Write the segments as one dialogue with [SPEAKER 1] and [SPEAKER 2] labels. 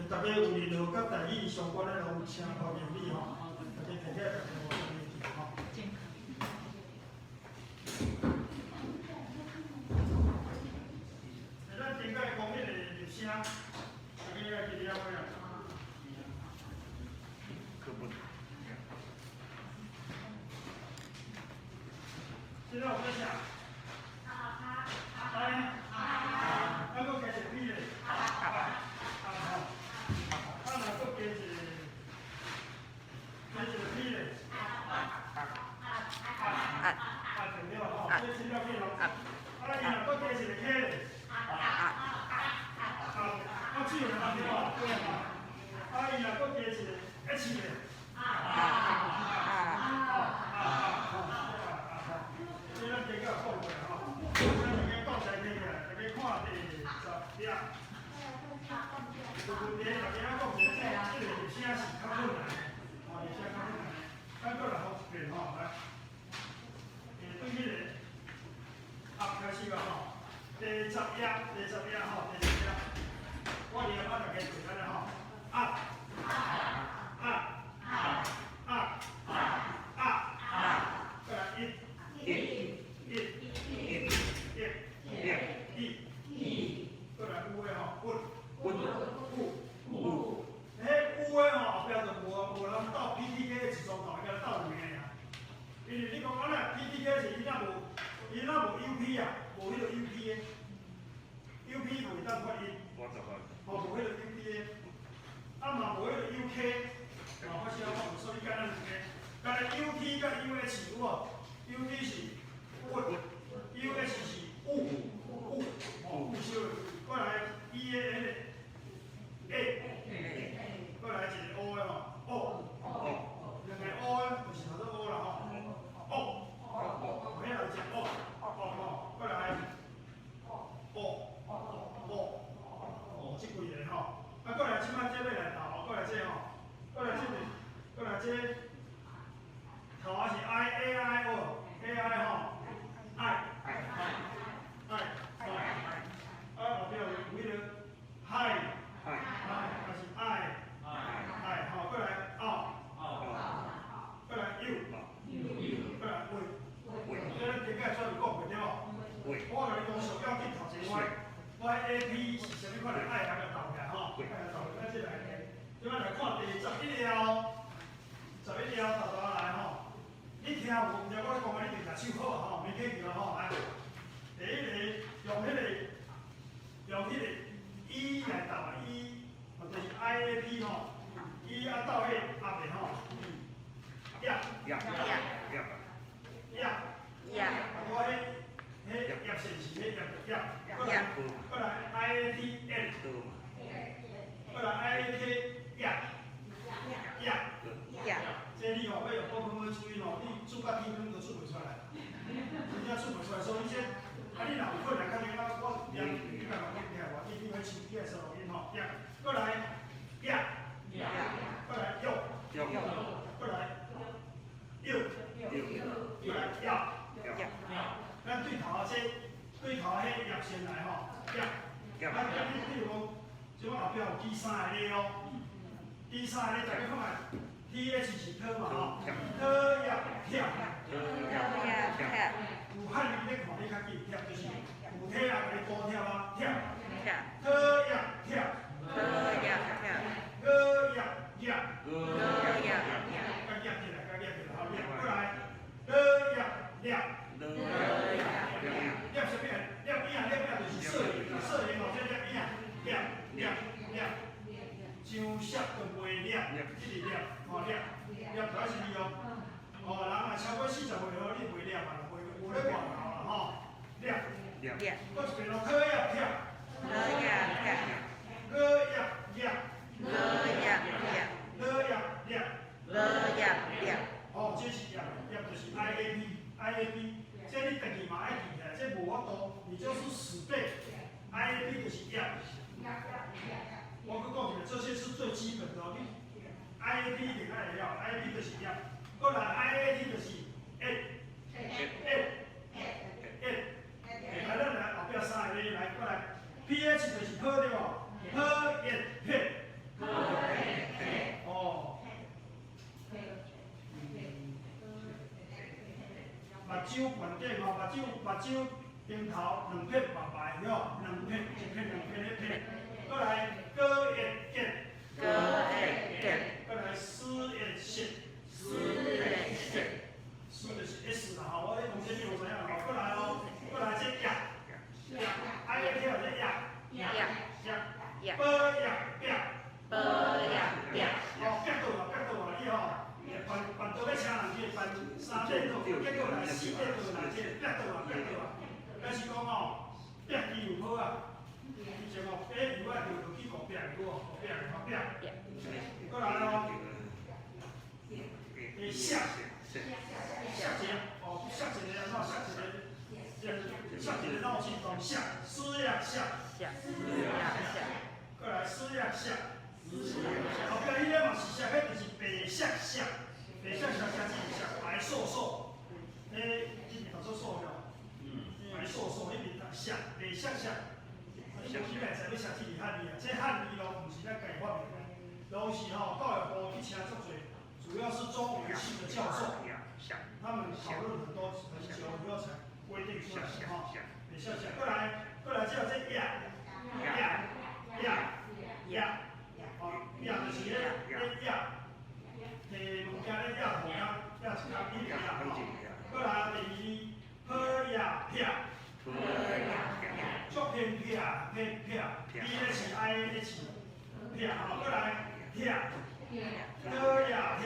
[SPEAKER 1] 大家有任何佮台語相關的，攏請歡迎你吼，大家提起來，大家無啥物問題吼。咱頂擺講彼個入聲，大家還記得無呀？
[SPEAKER 2] 課本。
[SPEAKER 1] 現在有在寫？來，啊，閣加一個 P 咧。啊，吼。啊，若閣加一個，加一個 P 咧。啊，啊，對了吼，這真了緊咯。啊，伊若閣加一個 K 咧。啊，啊，只有兩對無？啊，伊若閣加一個 H 咧。啊啊啊啊！這咱頂個講過吼，咱大家講來聽起來，大家看第十頁。有問題，大家講一下，這個入聲是較困難的，吼，入聲較困難的。咱閣來複一遍吼，來。對彼個鴨開始吧吼，第十頁，第十頁吼，第十頁。我念啊，大家對安呢吼，鴨，鴨，鴨，鴨，再來一，一，一，一，一，一，過來有的吼，有，有，有，彼有的吼，後壁就無無人鬥 PTK 一組頭，伊敢鬥兩個爾。因為你講啊，若 PTK 是伊若無，伊若無 UP 啊，無彼個 UP 的，UP 袂當發音，吼，無彼個 UP 的，啊嘛無彼個 UK，吼，我小可講，所以簡單兩個，敢若 UT 佮 UH 有無？UT 是 U，UH 是 U，U，吼，有小的，過來 EAN 的 A，過來一個 O 的吼，O，兩個 O 的就是讀做 O 啦吼，O，彼來一個 O，哦，過來 O，O，哦，這幾個吼，啊，過來這擺這欲來鬥，過來這吼，過來這邊，過來這頭仔是 I A I O A I 吼，I I I，啊後壁有彼個 hi hi，還是 I I 吼，過來 O，過來 U，過來 V，這咱頂擺煞有講過對無？我共你講上要緊頭一個 Y A P 是啥物款的愛來共鬥起來吼，愛共鬥，咱這來這擺來看第十一頁哦，十一頁豆豆來吼，你聽無毋知我咧講啊，你就舉手好吼，免客氣咯吼，來，第一個用彼個用彼個 E 來鬥啊，E，就是 I A P 吼，E 啊鬥彼鴨的吼，鴨鴨鴨，我彼彼葉線是彼葉葉，過來過來 I A T N，過來 I A K 鴨鴨，這你吼欲用普通話注音吼，你注到天光都注袂出來，真正注袂出來，所以這啊你若有困難，較緊我我念，你來我念起來，我你你去手機來收錄音吼，鴨，過來鴨，過來又，過來又，過來要，咱對頭這對頭彼葉先來吼，葉，啊，你比如講，這擺後壁有記三个咧哦，記三個咧，大家看覓，T H 是特嘛吼，特葉忝，有漢語咧看你較緊，忝就是有體啊，共你補貼啊，忝，特葉忝，哥葉葉，甲葉起來，甲葉起來，好葉過來，樂葉掠，掠啥物啊？掠影，掠影就是攝影，攝影吼，這掠影，掠掠掠，傷澀都袂掠，一直掠，吼掠，掠就愛是你哦，哦，人若超過40歲吼，你袂掠嘛，袂無咧外頭啦吼，掠，閣一遍咯，特葉忝，哥葉葉，樂葉掠，哦，這是葉，葉就是 I A P，I A P，這你轉去嘛愛記起來，這無法度，你就是死背，I A P 就是葉。我閣講一下，這些是最基本的哦。你 I A P 一定愛會曉，I A P 就是葉，過來 I A T 就是 A A A，來咱來後壁三個咧來過來，P H 就是破對無？破葉撇，破目睭懸頂吼，目睭目睭頂頭兩片白白吼，兩片一片兩片彼片，閣來高一結，
[SPEAKER 2] 高一結，
[SPEAKER 1] 閣來思一色，
[SPEAKER 2] 思一色，
[SPEAKER 1] 思就是 S 啦吼，我咧講啥物無知影吼，閣來哦，閣來這葉，葉，愛個聽這葉，
[SPEAKER 2] 葉
[SPEAKER 1] 葉，
[SPEAKER 2] 葉，
[SPEAKER 1] 保葉壁，
[SPEAKER 2] 保葉壁，
[SPEAKER 1] 哦，壁倒啊，壁倒啊，你吼，辦辦桌欲請人去辦三塊桌，結果來四塊桌來這壁倒啊，壁倒啊，但是講吼，壁機有好啊，以前吼，爬油啊，就去顧壁去哦，顧壁吼壁，閣來哦，會寫，寫一個，哦，寫一個按怎寫一個，寫一個腦筋動寫，思呀寫，
[SPEAKER 2] 寫，思呀寫，
[SPEAKER 1] 閣來思呀寫，後壁彼個嘛是寫，彼就是白色寫，白色寫寫字寫白瘦瘦，彼這邊讀做瘦了，白瘦瘦彼邊讀寫，白色寫。啊，你無起來知欲寫這字漢字啊？這漢字咯，毋是咱家己發明的，攏是吼教育部去請足濟，主要是中文系的教授，他們討論很多很久以後才規定出來的吼。白色寫，閣來，閣來這個這葉，葉，葉，葉，哦，葉就是彼彼葉，提物件咧葉塗工，葉一工彼個葉吼。閣來第二，好葉撇，足偏撇偏撇，B H I N H 撇吼，閣來撇，好葉撇。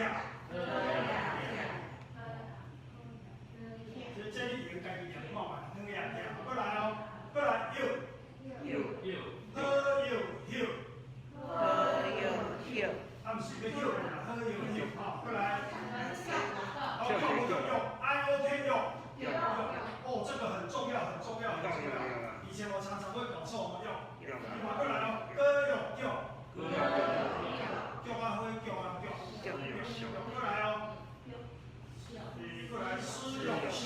[SPEAKER 1] 這這你用家己念看覓，好葉撇，閣來哦，閣來藥，好藥葉，
[SPEAKER 2] 好藥葉，
[SPEAKER 1] 啊，毋是欲藥啦，好藥葉，吼，閣來，哦，靠無就用 I O K 用，哦，這個很重要，很重要，很重要。以前我常常會搞錯，用，你嘛閣來哦，歌用叫，叫啊好叫啊叫，閣來哦，閣來施用秀，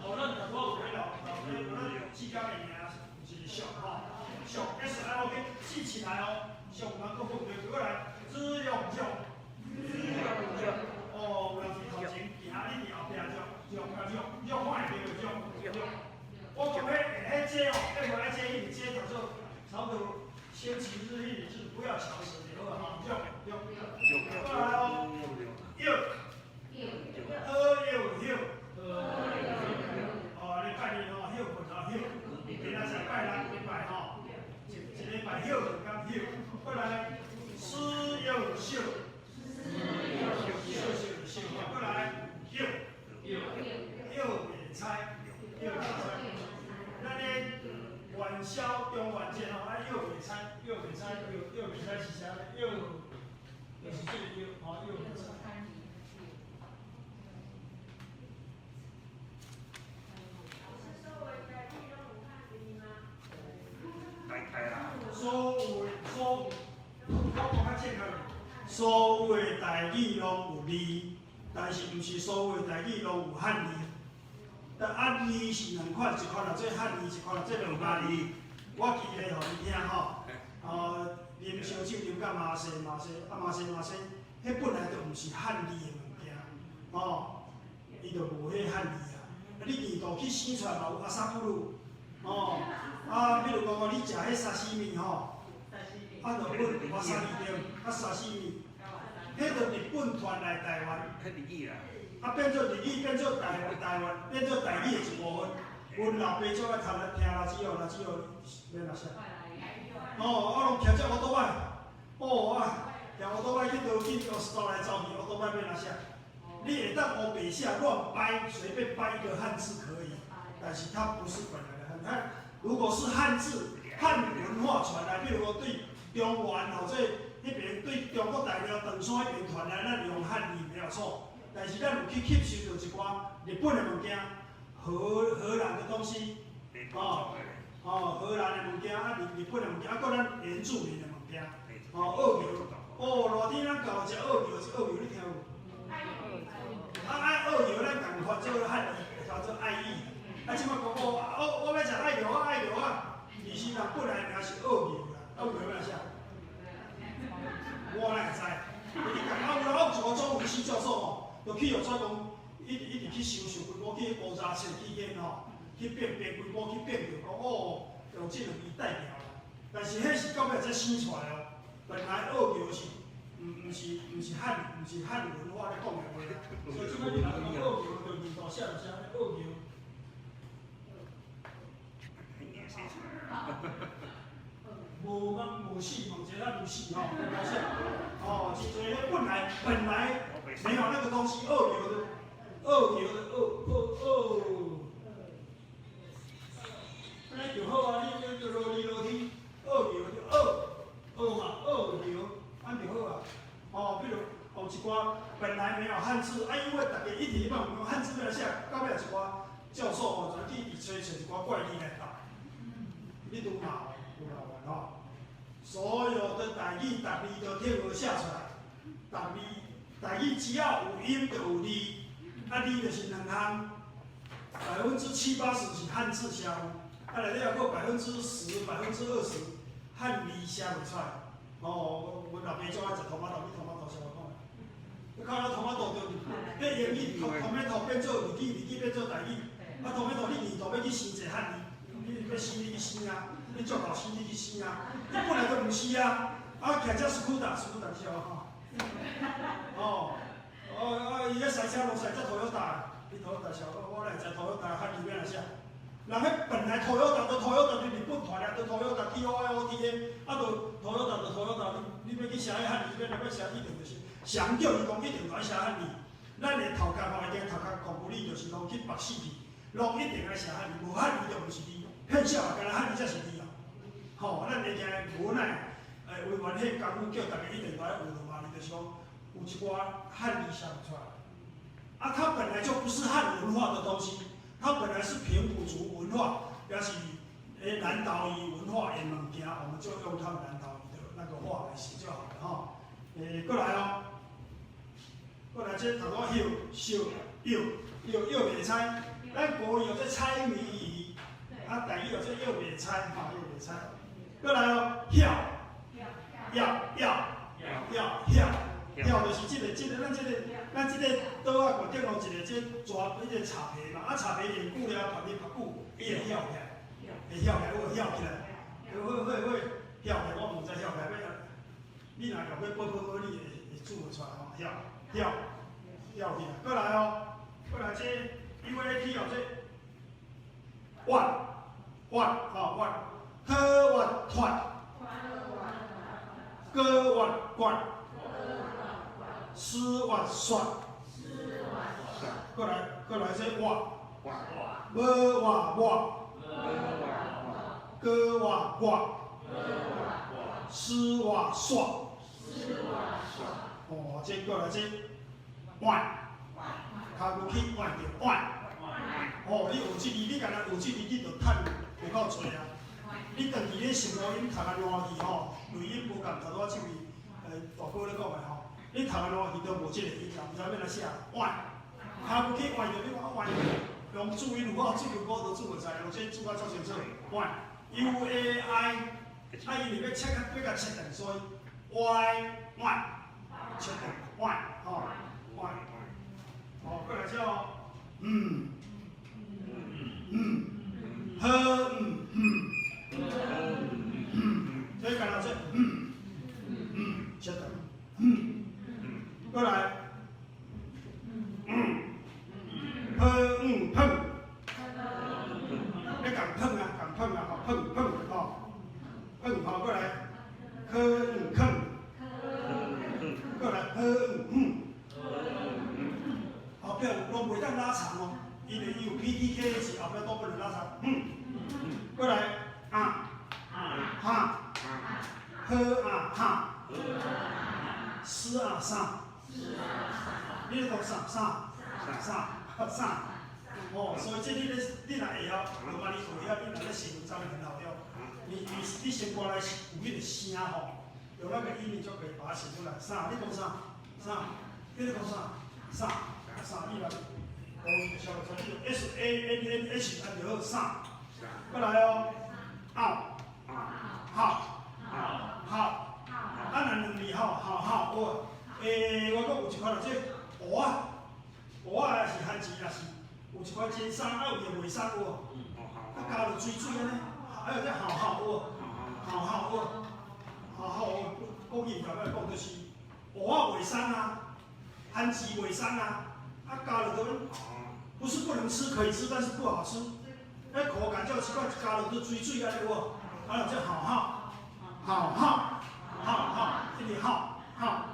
[SPEAKER 1] 哦，咱我有咧老老咧，咱記較會名是秀吼，秀 S I O K 記起來哦，秀有人閣混對，閣來日用腳，哦，有人佇頭前行，你佇後壁腳，腳腳腳看會著腳腳。我講彼彼這哦，彼無愛這彼這叫做差不多星期日彼日不要巧舌就好啊，腳腳。閣來哦，藥，好藥葉，哦，你拜日吼，歇睏啊歇，今仔是拜六禮拜吼，一一禮拜歇兩工歇，閣來施用秀，秀秀秀，閣來藥，藥袂猜，藥袂猜。咱咧元宵中元節吼，啊藥袂猜，藥袂猜，藥藥袂猜是啥？藥就是這個藥，吼藥袂猜。所有的所，我講較正確，所有的台語攏有字，但是毋是所有的台語攏有漢字。但漢字是兩款，一款叫做漢字，一款叫做羅馬字。我舉例予你聽吼，哦，啉燒酒啉甲麻西麻西，啊麻西麻西，彼本來就毋是漢字的物件，哦，伊就無彼漢字啊。啊，你印度去生出來嘛有阿薩布魯，哦，啊，比如講你食彼沙西米吼，啊，就阮わさび對，啊沙西米，彼就日本傳來台灣。啊，變做日語，變做台台灣，變做台語的一部分。阮老爸最愛聽聽ラジオ，ラジオ欲按怎寫？哦，我攏騎這歐多擺，哦啊，騎歐多擺去倒去，倒來走去，歐多擺欲按怎寫？你會當烏白寫亂掰，隨便掰一個漢字可以，但是它不是本來的漢。它如果是漢字，漢文化傳來，比如講對中原或者彼邊對中國大陸長沙彼邊傳來，咱用漢字沒有錯。但是咱有去吸收著一寡日本的物件，荷荷蘭的東西，哦哦，荷蘭的物件，啊日日本的物件，啊閣咱原住民的物件，哦，澳牛，哦，熱天咱舊食澳牛，是澳牛，你聽無？啊啊，澳牛咱共翻做漢字，叫做愛意。啊，這擺講我我欲食愛牛啊，愛牛啊，其實人本來名是澳牛啦，澳牛欲按怎寫？我哪會知？你講啊，有人有一個中文系教授吼，就去予指講，一直一直去想想規晡去烏查冊去研吼，去變變規晡去變著講哦，用這兩字代表啦。但是彼是到尾才生出來哦。本來僫蟯是毋是漢文化咧講的話啦，所以這擺你若講僫蟯，就印度寫就是按呢僫蟯。無乜無死，問一下無死吼，無死。哦，真濟咧本來沒有那個東西，僫蟯的，僫蟯的僫僫僫，按呢就好啊！你就落嚟落去，僫蟯就僫僫嘛，僫蟯，按就好啊。哦，比如哦一寡本來沒有漢字，啊，因為逐家一直問用漢字來寫，到尾一寡教授哦，就去佇揣揣一寡怪字來答。你拄嘛有老完吼。所有的台語，逐字都聽無寫出來，逐字台語只要有音就有字，啊字就是兩項，70%-80%是漢字寫有，啊內底猶閣10%、20%漢字寫袂出來。哦，阮老爸最愛食 tomato，你 tomato 啥話講？你看到 tomato 就變英語，tomato 變做日語，日語變做台語。啊，tomato 你二度欲去生一個漢字，你欲生你去生啊，你足夠生你去生啊，你本來就毋是啊。啊，騎這 scooter，scooter 是啥話講？哦，哦啊，伊咧賽車路賽這 Toyota，你 Toyota 啥？我來食 Toyota 漢字欲按怎寫？人彼本來 Toyota 就 Toyota，就日本傳來就 Toyota T O Y O T A，啊，就 Toyota 就 Toyota，你欲去寫彼漢字，欲來欲寫一定就是，上叫伊講一定愛寫漢字。咱的頭殼吼，一定頭殼公理就是攏去縛死去，攏一定愛寫漢字，無漢字就毋是字，騙笑啊，干焦漢字才是字啊。吼，咱會驚無奈，委員彼功夫叫逐家一定愛學羅馬字，就是講有一寡漢字寫袂出來。啊，它本來就不是漢文化的東西，它本來是平埔族文化，也是南島語文化的物件，我們就用他們南島語的那個話來寫就好了吼。過來哦，過來這頭拄翕、燒、藥、藥藥袂猜，咱國語有這猜謎語，啊，台語有這藥袂猜，吼，藥袂猜。過來哦，曉、要、要、要、曉、曉就是這個、這個、咱這個桌仔懸頂有一個這蛇，彼個柴皮嘛，啊柴皮練久了，曝日曝久，伊會曉起來，會曉起來，會曉起來，會會會曉起來，我毋知曉起來欲，你若用欲撥撥撥，你會煮會出來吼，曉曉曉起來。過來哦，過來這 U A T 哦，這挖挖吼挖，好挖脫，高挖懸，絲挖雪，過來過來這挖，無挖抹，高挖掛，絲挖煞，哦，這過來這換，跤骨去換著換，哦，你學這字，你干焦學這字，你就趁有夠濟啊！你長期咧生活音讀啊爛去吼，類音無仝，頭拄仔這位大哥咧講的吼，你讀啊爛去都無這個音啦，毋知欲按怎寫，換，跤骨去換著你看換，用注音符號注音符號都注袂出來，用這注甲足清楚，換 U A I，啊因為欲切較欲共切斷，所以 Y 換，切斷換，吼，換，哦，過來這哦，嗯，嗯，好，嗯嗯。嗯，所以干焦這，嗯，嗯，切斷，嗯，過來，嗯，好，嗯，碰，你共碰啊，共碰啊，吼，碰碰，吼，碰，吼，過來，可嗯吭，過來，好嗯哼，後壁攏袂當拉長哦，因為伊有 PTK 是後壁都不能拉長，嗯，過來，啊，哈，好啊哈，斯啊啥，你咧讀啥啥啥啥，哦，所以這你咧，你若會曉，羅馬字學曉，你若咧寫文章很好用。你先過來有彼個聲吼，有那個音你就可以把它寫出來。啥？你講啥？啥？你咧講啥？啥？啥？你來，講伊就寫會出來。S A N N H 按就好啥？過來哦，拗，好，好，啊若兩字吼，好好，我，我閣有一款啦，這蚵仔，蚵仔也是漢有一款真鬆，啊有的袂鬆有無？啊加落水水按呢，還有這好好有無？好好有無？好好國語台來講就是芋仔袂鬆啊，番薯袂鬆啊，啊加落都不是不能吃，可以吃，但是不好吃。那口感就奇怪，加落都水水按呢有無？啊，這好好，好好，好好，這裡好好，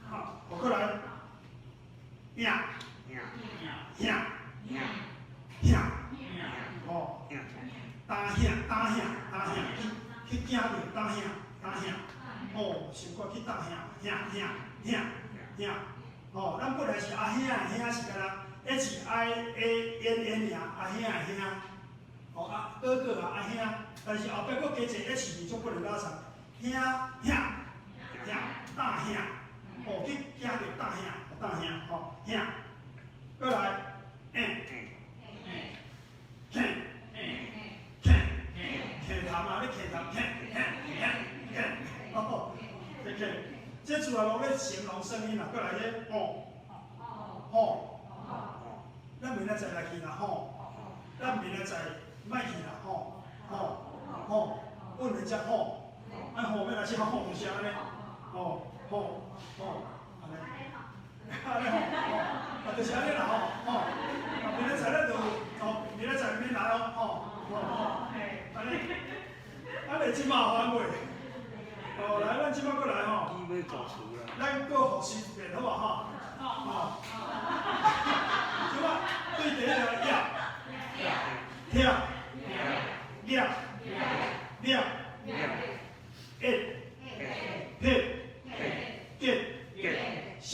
[SPEAKER 1] 好，我過來，贏，贏，贏，哦，擔險擔險擔險，去去驚著擔險擔險，哦，想過去擔險險險險險，哦，咱本來是阿兄的兄是敢若 HIANN 爾，阿兄的兄，哦啊哥哥啊阿兄，但是後壁閣加一個 H 字就不能拉長，兄兄兄大兄，哦去驚著大兄大兄吼兄，過來，欸，嘿，嘿，咳痰啊！你咳痰，咳咳咳咳，哦，這咳，這主要攏咧形容聲音啦。過來這哦，吼，咱明仔載來去啦，吼，咱明仔載莫去啦，吼，吼，吼，問人家吼，啊吼欲來啥吼就是按呢，吼吼吼，按呢，按呢吼，啊就是按呢啦，吼吼，啊明仔載咱就，哦，明仔載免來哦，吼吼吼，按呢，按呢真麻煩袂？哦，來，咱這擺過來吼，咱閣複習一遍好無吼？吼，這擺對第一個葉、跳、掠、掠、一、撇、結、實、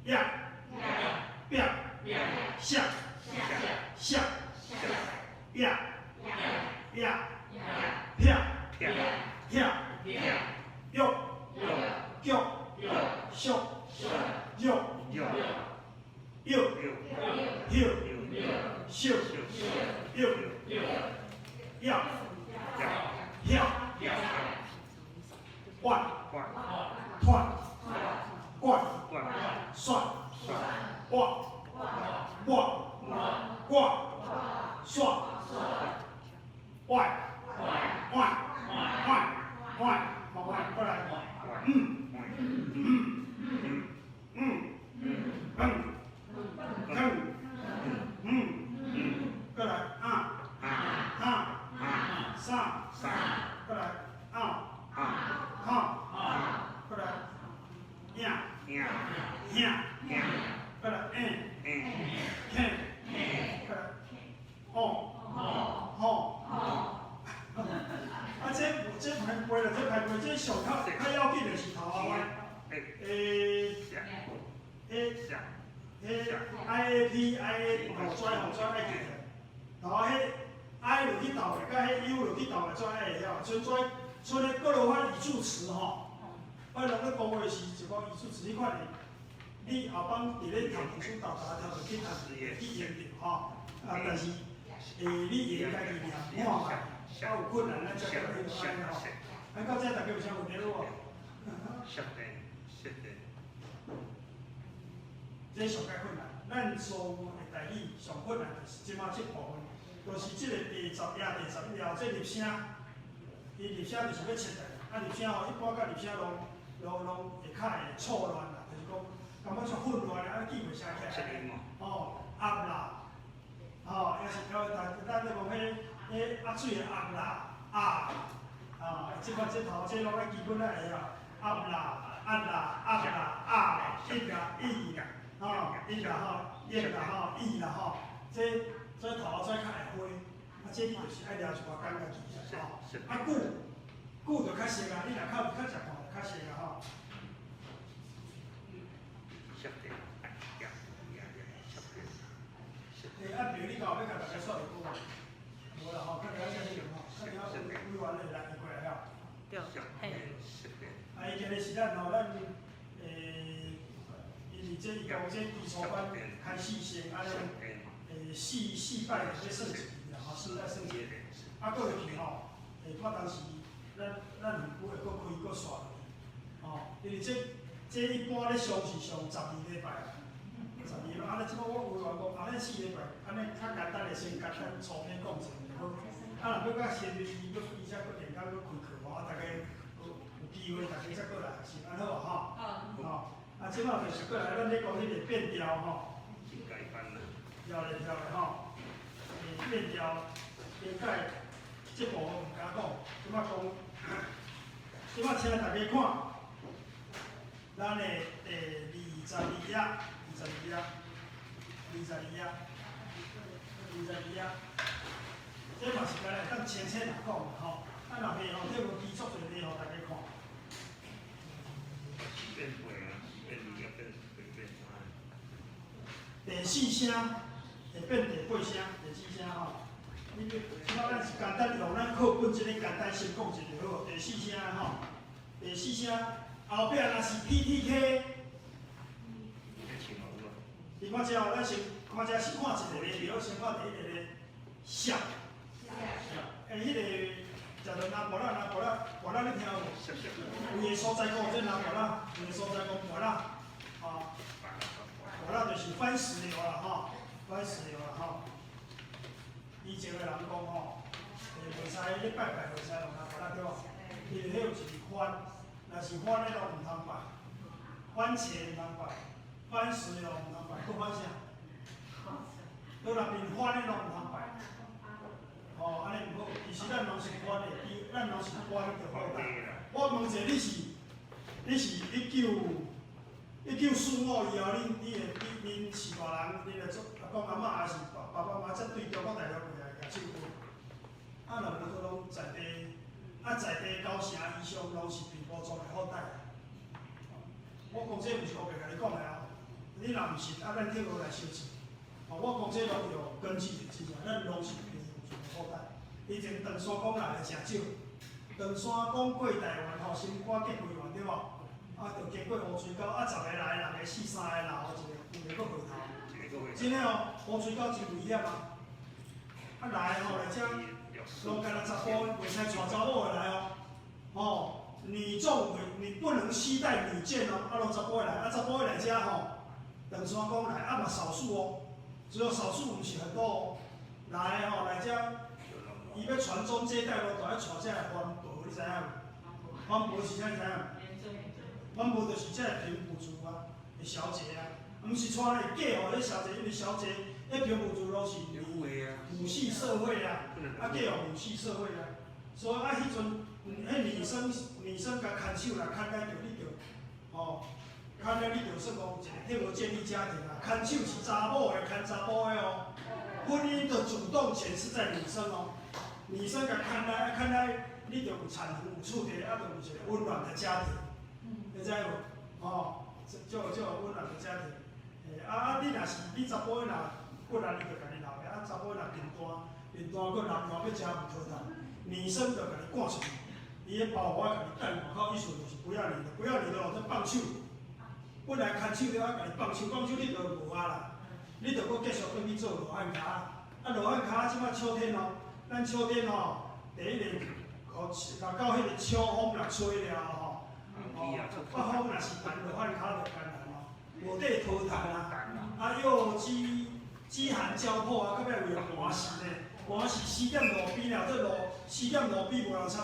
[SPEAKER 1] 壓、壁、下、下、壓、壓、撇、撇、玉、腳、俗、肉、藥、葉、燒、藥、藥、曉、換、團、罐、蒜、挖、抹、掛、煞、外、外、外、外，好，外，過來，嗯、嗯、嗯、嗯、嗯、嗯，過來，啊、啊、三，過來，啊、哈，過來，影、兄，過來，嗯、嘿，過來，哦、吼，啊，這這歹背啦，這歹背，這上較較要緊的是頭仔歪，欸，欸，欸，IAP IA 予跩予跩愛記著，然後彼 I 落去鬥的，佮彼 U 落去鬥的，跩愛會曉。像跩，像咧閣落番語助詞吼，我人咧講話是一個語助詞，彼款的，你後擺佇咧讀書沓沓頭就去讀去用著吼。啊，但是你會家己念看覓，啊有困難咱才閣彼落按呢吼。啊，到這大家有啥問題無？
[SPEAKER 3] 謝謝。
[SPEAKER 1] 這上較困難，咱所有的台語上困難就是這馬這部分，就是這個第十頁、第11頁這入聲，伊入聲就是欲切斷，啊入聲吼一般佮入聲攏攏攏會較會錯亂啦，就是講感覺足混亂的，啊記袂啥起來。哦，鴨啦，吼，也是叫咱咱咧講彼彼鴨水的鴨啦，鴨，啊，這款這頭這攏愛基本愛會曉，鴨啦，鴨啦，鴨啦，鴨，一啦，一啦。吼，一啦吼，一啦吼，一啦吼，這這頭仔較會花，啊，這你就是愛掠一寡感覺記來吼。啊，久久就較熟啊，你若較較食慣就較熟啊吼。
[SPEAKER 3] 曉得，呀呀呀，曉得。
[SPEAKER 1] 欸，啊，比如你到欲共大家說一句無？無啦吼，較了這個吼，較了委員會來過來了。
[SPEAKER 2] 對，嘿。
[SPEAKER 1] 啊，伊今日是咱吼，咱因為這伊講這基礎班開始先，啊，咱四四擺就欲算一期啦，吼，四擺算一期。啊，閣落去吼，看當時咱咱園區會閣開閣煞落去，吼，因為這這一般咧上是上12禮拜，12題。啊，你這擺我有話講，啊，咱四禮拜，按呢較簡單的先簡單粗淺講一下就好。啊，若欲較深入，閣伊才閣另間閣開課吼，啊，大家有機會大家再過來學習，按好無吼？
[SPEAKER 2] 好。
[SPEAKER 1] 吼，啊，這擺就是過來，咱咧講彼個變調吼。
[SPEAKER 3] 真簡單啦。
[SPEAKER 1] 調咧調咧吼，變調，應該這部分毋敢講，這擺講，這擺請大家看，咱的第22頁，二十二頁，二十二頁，二十二頁，這嘛是敢若會當淺淺來講啦吼，啊若袂吼，這無基礎濟例予大家看。
[SPEAKER 3] 四變八啊，四變二啊，變八變三。
[SPEAKER 1] 第四聲會變第八聲，第四聲吼。你這擺咱是簡單用咱課本這个簡單先講一下就好。第四聲吼，第四聲後壁若是 PTK，你看這哦，咱先看這是看一個咧，對，先看第一個咧，爍。欸，彼个食著南博仔，南博仔，博仔你聽無？有个所在講這南博仔，有个所在講博仔，啊，博仔就是番石榴啦吼，番石榴啦吼。以前的人講吼，袂使咧拜拜，袂使用南博仔對無？因為彼有一個番，若是番的攏毋通拜，番茄毋通拜，番石榴毋通拜，閣番啥？閣若變番的攏毋通拜。吼，按呢毋好。其實咱攏是番的，咱攏是番就好啦。我問者，你是1945以後，恁你的你恁序大人，恁的祖阿公阿嬤還是爸爸媽媽，才對中國大陸過來舉手無？啊，若無都攏在地，啊在地九成以上攏是平埔族的後代。我講這毋是烏白共你講的哦，你若毋信，啊，咱聽落來相信。哦，我講這攏有根據的，真正，咱攏是平埔族的後代。以前唐山講來的誠少，唐山講過台灣吼，新歌結會完對無？啊，就經過烏水溝，啊，10個來，六個死，三個留，一個一個閣回頭。真的哦，烏水溝真危險啊！啊來吼來遮，攏干焦查埔，袂使帶查某的來哦。吼，女眾你不能攜帶女眷哦，啊，攏查埔的來，啊，查埔的來遮吼，唐山講來，啊嘛少數哦，只有少數，毋是很多哦。來吼來遮，伊欲傳宗接代，攏都愛帶這个番婆，你知影無？番婆是啥？你知影？番婆就是這个平埔族啊的小姐啊，毋是帶來嫁予彼小姐，因為小姐，彼平埔族攏是母系社會啊，啊嫁予母系社會啊，所以啊，彼陣，彼女生共牽手來牽來著你著，吼，牽來你著算講一個替我建立家庭啊，牽手是查某的牽查埔的哦，婚姻的主動權是在女生哦，女生共牽來牽來，你著有產福有厝地，啊，就有一個溫暖的家庭。你知無？吼，就有溫暖的家庭。欸，啊啊！你若是你查埔若過來，你就家己留下；啊，查埔若貧單，貧單閣男單欲食有討趁，女生就家己趕出去。伊的包袱仔家己擔外口，意思就是不要你的，不要你的，我再放手。本來牽手了，啊，家己放手，放手你就無啊啦。你就閣繼續轉去做羅漢跤。啊，羅漢跤這擺秋天哦，咱秋天吼，第一個，哦，若到彼個秋風若吹了吼。哦，北風若是彈羅漢跤就艱難咯，無地討趁啊，啊又飢寒交迫啊，到尾為寒死呢，寒死死踮路邊了，這路死踮路邊無人插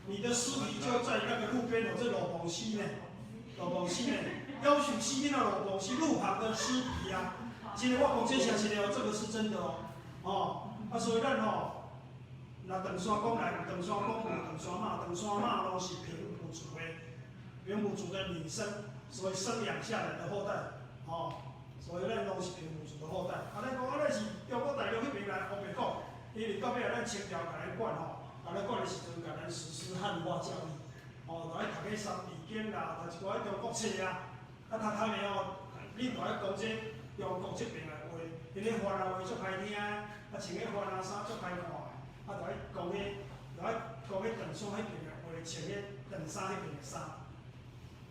[SPEAKER 1] 你，你的屍體就在那個路邊哦，這路旁死呢，路旁死呢，夭壽死囡仔路旁死，路旁的屍體啊，真的我講這是真的哦，這個是真的哦，哦，啊所以咱吼，若唐山講來有唐山講有唐山媽，唐山媽攏是平埔族的。平埔族的女生，所以生養下來的後代，吼，所以咱攏是平埔族的後代。啊，咱講啊，咱是中國大陸彼邊來，烏白講，因為到尾啊，咱清朝共咱管吼，共咱管的時陣，共咱實施漢化教育，吼，就愛讀彼三字經啦，讀一寡中國冊啊，啊讀讀的哦，你就愛講這中國這邊的話，因為番仔話足歹聽，啊穿彼番仔衫足歹看的，啊就愛講彼，就愛講彼唐山彼邊的話，穿彼唐山彼邊的衫。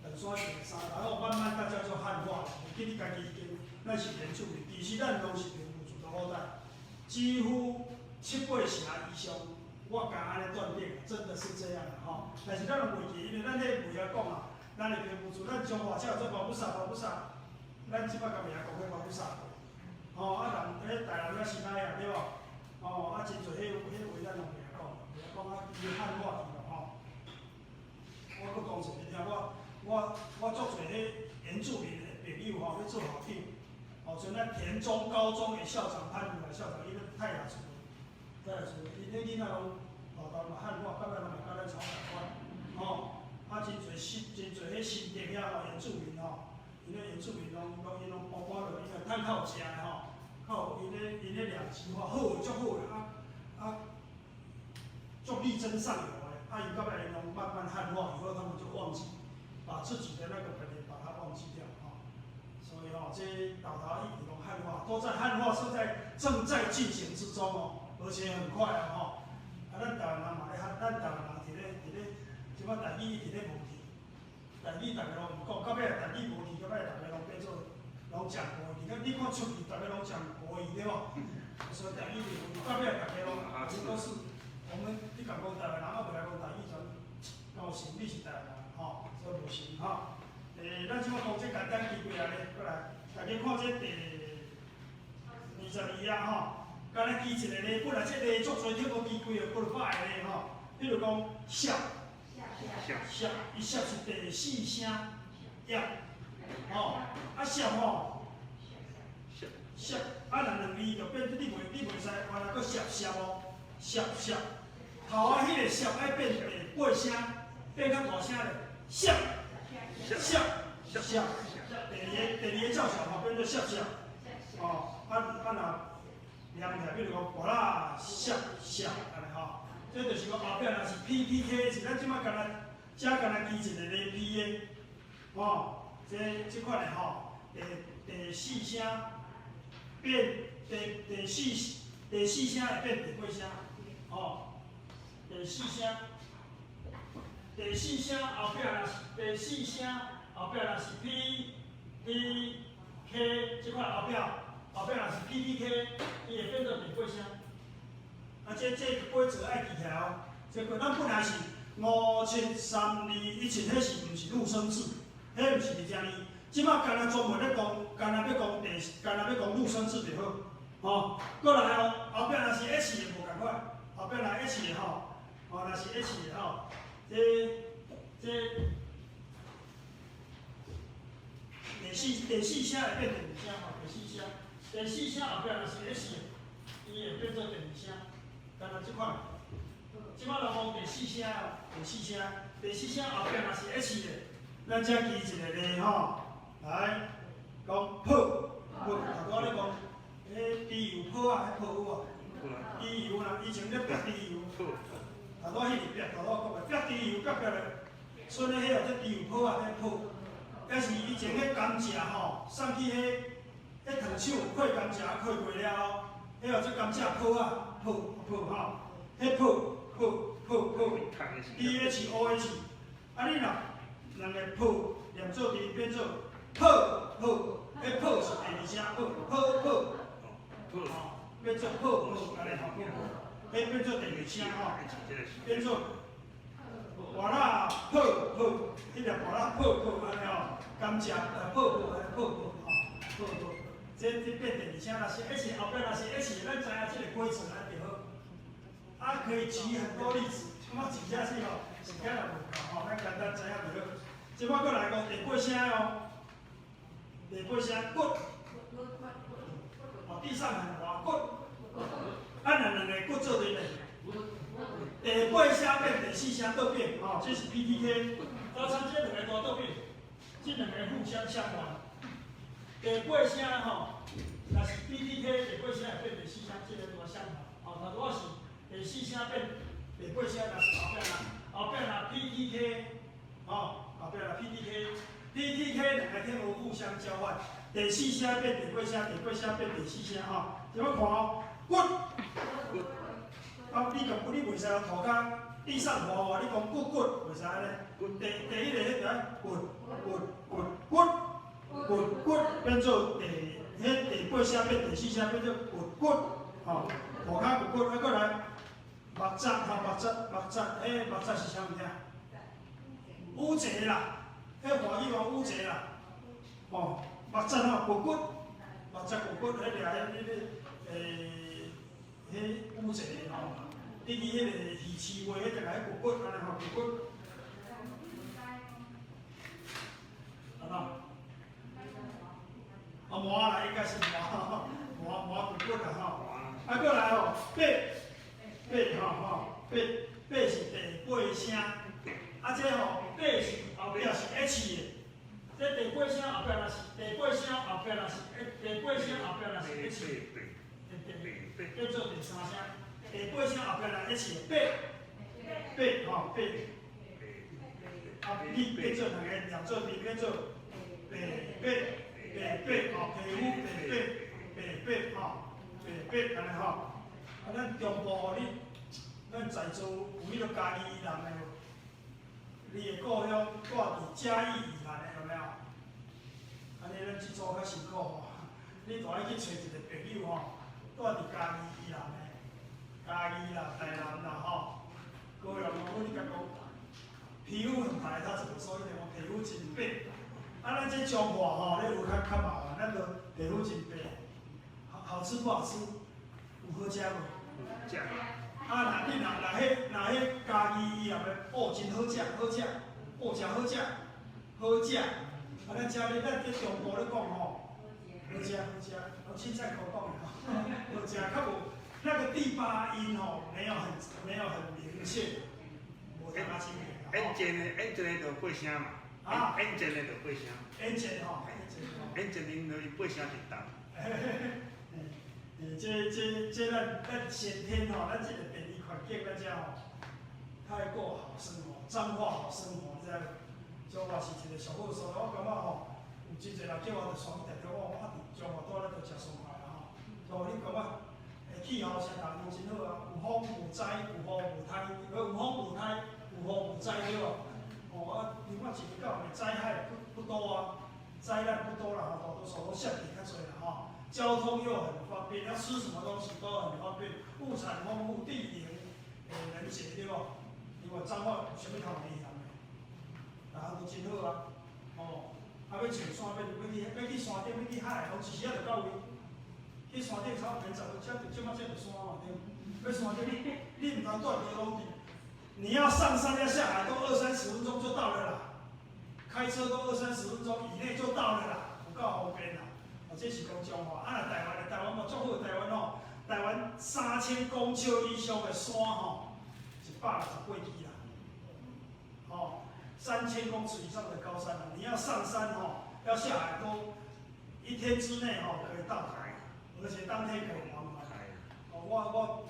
[SPEAKER 1] 唐山彼邊的衫，然後慢慢大家就漢化了。記你家己已經，咱是原住民，其實咱攏是平埔族的後代，幾乎七八成以上，我敢按呢斷定，真的是這樣的吼。但是咱攏袂記，因為咱彼袂曉講啊，咱的平埔族，咱彰化才有這保不薩保不薩，咱這擺共名講彼我去殺過，吼啊人彼台南遐新來啊，對無？吼啊真濟彼彼話咱攏袂曉講，袂曉講啊，伊漢化去咯吼。我閣講一個你聽，我足濟彼原住民的朋友吼，咧做校長，吼像咱田中高中的校長潘如來校長，伊咧泰雅族的，泰雅族的，𪜶彼囡仔攏大大嘛漢化，到尾嘛共咱超共款，吼。啊，真濟新真濟彼新竹遐吼原住民吼，𪜶咧原住民攏攏𪜶攏搬搬落，𪜶若趁較有食的吼，較有𪜶咧兩極化，好的足好的，啊啊，足力爭上游的，啊𪜶到尾𪜶攏慢慢漢化以後，他們就忘記，把自己的那個本來把它忘記掉吼。所以吼，這豆頭一直攏漢化，都在漢化，是在正在進行之中哦，而且很快哦吼。啊，咱台灣人嘛咧漢，咱台灣人佇咧佇咧。這擺台語一直咧無去，台語逐家攏毋講，到尾台語無去，到尾逐家攏變做攏講國語。你看你看出去，逐家攏講國語對無？所以台語就無去，到尾逐家攏這都是我們你共講台灣人，啊袂來講台語，就敢有成？你是台灣人吼，所以無成吼。咱這擺講這簡單記過來咧，過來，大家看這第22頁吼，敢若記一個咧，本來這咧足濟聽無記幾個，幾百個咧吼。比如講爍。爍，伊爍是第四聲，葉，吼，啊爍吼，爍，啊若兩字就變，你袂使原來閣爍爍哦，爍爍，頭仔彼個爍愛變第八聲，變較大聲咧，爍，爍，爍，第二個叫小吼變做爍爍，哦，啊啊若念起來，比如講，薄仔爍爍，按呢吼。這就是講後壁若是 P T K，是咱這擺干焦，遮干焦記一個咧 P 的，吼，這款的吼，第四聲變第四聲會變第八聲，吼，第四聲，第四聲後壁若是第四聲後壁若是 P T K，這款後壁若是 P T K，伊會變做第八聲。啊，這規則愛記起來哦。這個咱本來是五七三二一七，彼是毋是入聲字？彼毋是佇遮呢。這擺干焦專門咧講，干焦欲講第，干焦欲講入聲字就好。吼，過來哦，後壁若是 H 的無仝款，後壁若 H 的吼，吼若是 H 的吼，這第四聲會變第二聲吼，第四聲，第四聲後壁若是 H 的，伊會變做第二聲。敢若這款，這擺來講第四聲哦，第四聲，第四聲後壁若是 H 的，咱遮記一個咧吼，來講泡泡，頭拄仔咧講，彼豬油泡啊，彼泡有無？豬油啦，以前咧煏豬油，頭拄仔彼日煏，頭拄仔講的煏豬油煏煏咧，剩的彼個叫豬油泡啊，彼泡，抑是以前彼甘蔗吼，送去彼糖廠扣甘蔗扣過了後，彼個叫甘蔗泡啊。泡泡吼，彼泡泡泡泡，D H O H，啊你若兩個泡連做陣變做泡泡，彼泡是第二聲泡泡泡，吼變做泡泡，按呢吼泡泡，彼變做第二聲吼，變做薄仔泡泡，彼個薄仔泡泡按呢吼，甘蔗泡泡按呢泡泡吼，泡泡。這變第二聲，若是 H 後壁若是 H，咱知影這個規則按就好。啊，可以舉很多例子，我舉下去吼，時間也無夠吼，咱簡單知影就好。這擺閣來講第八聲哦，第八聲骨，哦，地上很滑骨，啊，若兩個骨做陣咧，第八聲變第四聲倒變，吼，這是 P T K，早餐這兩個大倒變，這兩個互相相反。第八聲吼，若是 P T K 第八聲會變第四聲，這個拄相反。吼，頭拄仔是第四聲變第八聲，若是後壁若後壁若 P T K，吼，後壁若 P T K，P T K 兩個聽無互相交換，第四聲變第八聲，第八聲變第四聲吼。這擺看哦，骨，啊，你講你袂使塗跤地上滑滑，你講骨骨袂使按呢。第一個彼個骨骨骨骨。骨骨變做彼第八聲變第四聲變做骨骨，吼，塗跤骨骨，啊，閣來目雜吼，目雜目雜，彼目雜是啥物件？烏賊啦，彼華語話烏賊啦，吼，目節吼，骨骨，目節骨骨，彼掠彼彼彼，彼烏濟吼，你去彼個魚市賣彼只個骨骨，按呢吼骨骨。按怎？啊麻啦，應該是麻，麻麻骨骨啦吼。啊，閣來吼，八八吼吼，八八是第八聲，啊這吼八是後壁是 H 的，這第八聲後壁若是第八聲後壁若是第八聲後壁若是 H，第變做第三聲，第八聲後壁若 H 的八八吼八，啊你變做兩個兩做變變做八八八八吼，皮膚白白白白吼，白白按呢吼，啊咱中部你，咱在座有彼个嘉義以南的無？你的故鄉住佇嘉義以南的有沒有？按呢咱這組較辛苦吼，你著愛去揣一個朋友吼，住佇嘉義以南的，嘉義啦、台南啦吼，高雄我你共講，皮膚很白，他怎麼說？伊講皮膚真白。啊，咱這彰化吼，你有較較麻煩，咱就皮膚真白，好好吃不好吃？有好食無？
[SPEAKER 3] 食。
[SPEAKER 1] 啊，若你若若彼若彼嘉義以南的，哦，真好食，好食，哦，誠好食，好食。啊，咱遮咧，咱佇中部咧講吼，好食好食，攏凊彩口講的吼，好食較無那個第八音吼，沒有很明確，無淡仔清明。
[SPEAKER 3] 演前的演前的就八聲嘛，
[SPEAKER 1] 啊，
[SPEAKER 3] 演前的就八聲。
[SPEAKER 1] 演前吼，
[SPEAKER 3] 演前恁就八聲是重。
[SPEAKER 1] 這咱先天吼，咱這個地理環境，咱遮吼，太過好生活，彰化好生活，你知無？彰化是一個上好所在，我感覺吼，有真濟人叫我著選台中，我講啊，佇彰化住咧就誠爽快啦吼。所以你感覺氣候啥物都真好啊，有風無災，有雨無颱，有風無颱，有雨無災對無？哦啊，另外一個到的災害不多啊，災難不多啦，吼，大多數攏設備較濟啦吼。交通又很方便，要吃什麼東西都很方便，物產豐富，地靈人傑對無？另外彰化有啥物通厲害的？逐項都真好啊，哦，啊欲穿山，欲去山頂，欲去海，攏一時仔就到位。去山頂差不多十分鐘，這馬這就山嘛對。欲山頂，你毋通住高龍地，你要上山要下來都二三十分鐘就到了啦，開車都二三十分鐘以內就到了啦，有夠方便啦。哦，這是講彰化，啊若台灣的台灣嘛足好，台灣吼，台灣3000公尺以上的山吼，168支啦，吼，3000公尺以上的高山啊，你要上山吼，要下來都一天之內吼可以到達，而且當天可以往返。哦，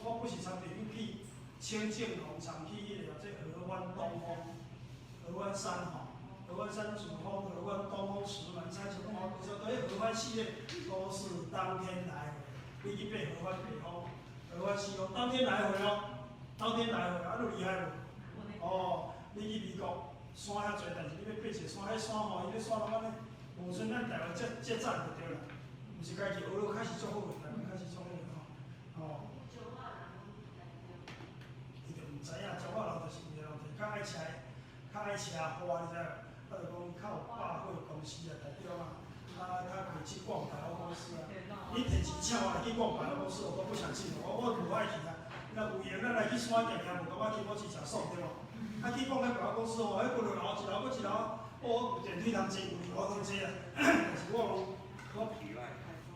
[SPEAKER 1] 我不是參朋友去清境農場去彼個這合歡東峰、合歡山吼。合歡山主峰、合歡東峰、石門山，全部毛都是，合歡系列都是當天來回。你去爬合歡北峰、合歡西峰，當天來回哦，當天來回，啊，你厲害無？哦，你去美國山遐濟，但是你欲爬一个山，彼山吼，伊个山攏按呢，無像咱台灣遮遮讚就對啦。毋是家己學了開始足好的，台灣開始足好的吼，哦。伊就毋知影，彰化人就是有的人就是較愛吃，較愛吃花，你知無？啊，就講較有百貨公司啊，台中啊，啊，較可以去逛百貨公司啊。你提錢請我來去逛百貨公司，我都不想去，我無愛去啊。若有閒，咱來去山行行，無感覺去某去誠爽對無？啊，去逛彼百貨公司吼，彼幾落樓，一樓閣一樓，哦，有電梯通坐，有樓通坐啊。但是我講，我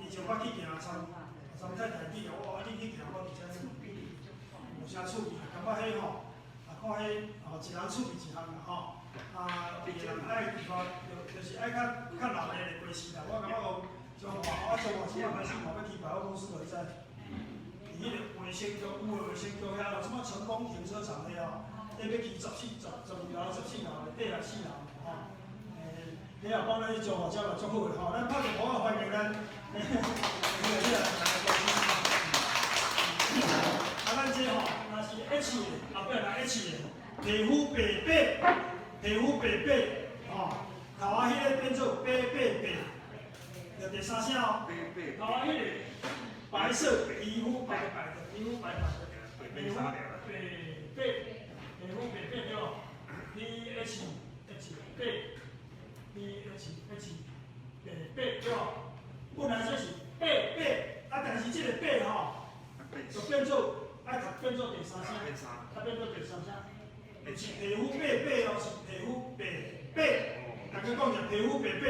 [SPEAKER 1] 以前捌去行參參太台去啊，我啊你去行，我佇遮無啥趣味，感覺彼吼，啊看彼吼，一人趣味一項啦吼。啊，有的人愛地方，就是愛較較鬧熱的過時啦。我感覺講彰化，我彰化這擺開始嘛欲去百貨公司就知。佇彼個衛星橋，有的衛星橋遐，什麼成功停車場遐吼，彼欲去14、12樓、14樓，84樓吼。欸，你若講咱去彰化遮嘛足好的吼，咱拍個鼓仔歡迎咱。啊，咱這吼，若是 H 的，後壁來 H 的，皮膚白白，皮膚白白，吼，頭仔彼个變做白白白，就第三聲哦。頭仔彼个白色皮膚白白的，皮膚白白的，皮膚白白，皮膚白白對無？P H H 白，P H H。八八對無？本來這是八八，啊，但是這個八吼，就變做愛讀變做第三聲，啊變做第三聲，是皮膚八八哦，是皮膚白八，大家講者皮膚白八。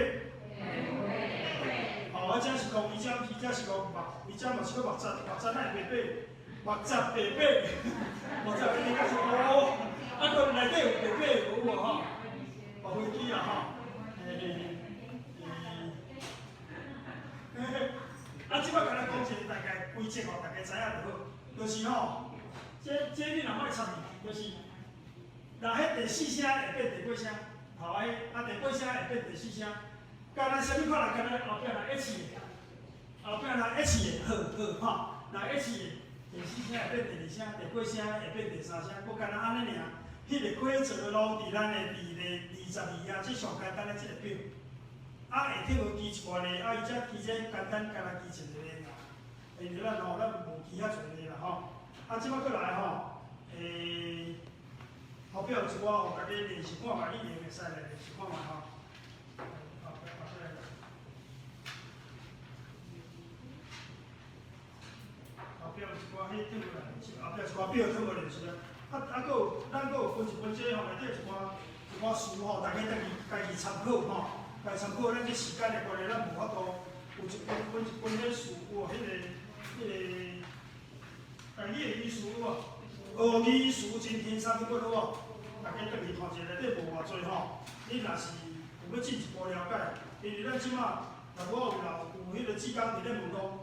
[SPEAKER 1] 哦，啊，這是講伊這伊這是講目，伊這嘛是講目疾，目疾哪會白白？目疾白白，目疾白白是哦，啊，閣內底有白白有無吼？白飛機啊吼，嘿嘿嘿，啊，這擺共咱講一個大概規則吼，大家知影就好，就是吼，這你若莫插去，就是若彼第四聲會變第八聲，頭仔啊第八聲會變第四聲，敢若啥物款啦？敢若後壁若 H 的，後壁若 H 的，好好吼，若 H 的第四聲會變第二聲，第八聲會變第三聲，閣敢若按呢爾。彼個規則攏佇咱的佇咧22頁，這上簡單的這個表。啊，下體無記一寡咧，啊，伊才記這簡單，敢若記一個咧爾。因為咱吼，咱無記遐濟咧啦吼。啊，這擺閣來吼，後壁有一寡予家己練習看覓，你會會使來練習看覓吼。後壁後壁來。後壁有一寡彼退來練習，後壁一寡表退無練習啊。啊啊，閣有咱閣有分一分這吼，內底一寡一寡詞吼，大家家己家己參考吼，家己參考。咱這時間的關係，咱無法度有一分分一分彼詞有彼个彼个，台語的意思有無？學語詞真天三分好無？大家轉去看者，內底無偌濟吼。你若是有欲進一步了解，因為咱這馬若我有有彼個志工佇咧問講，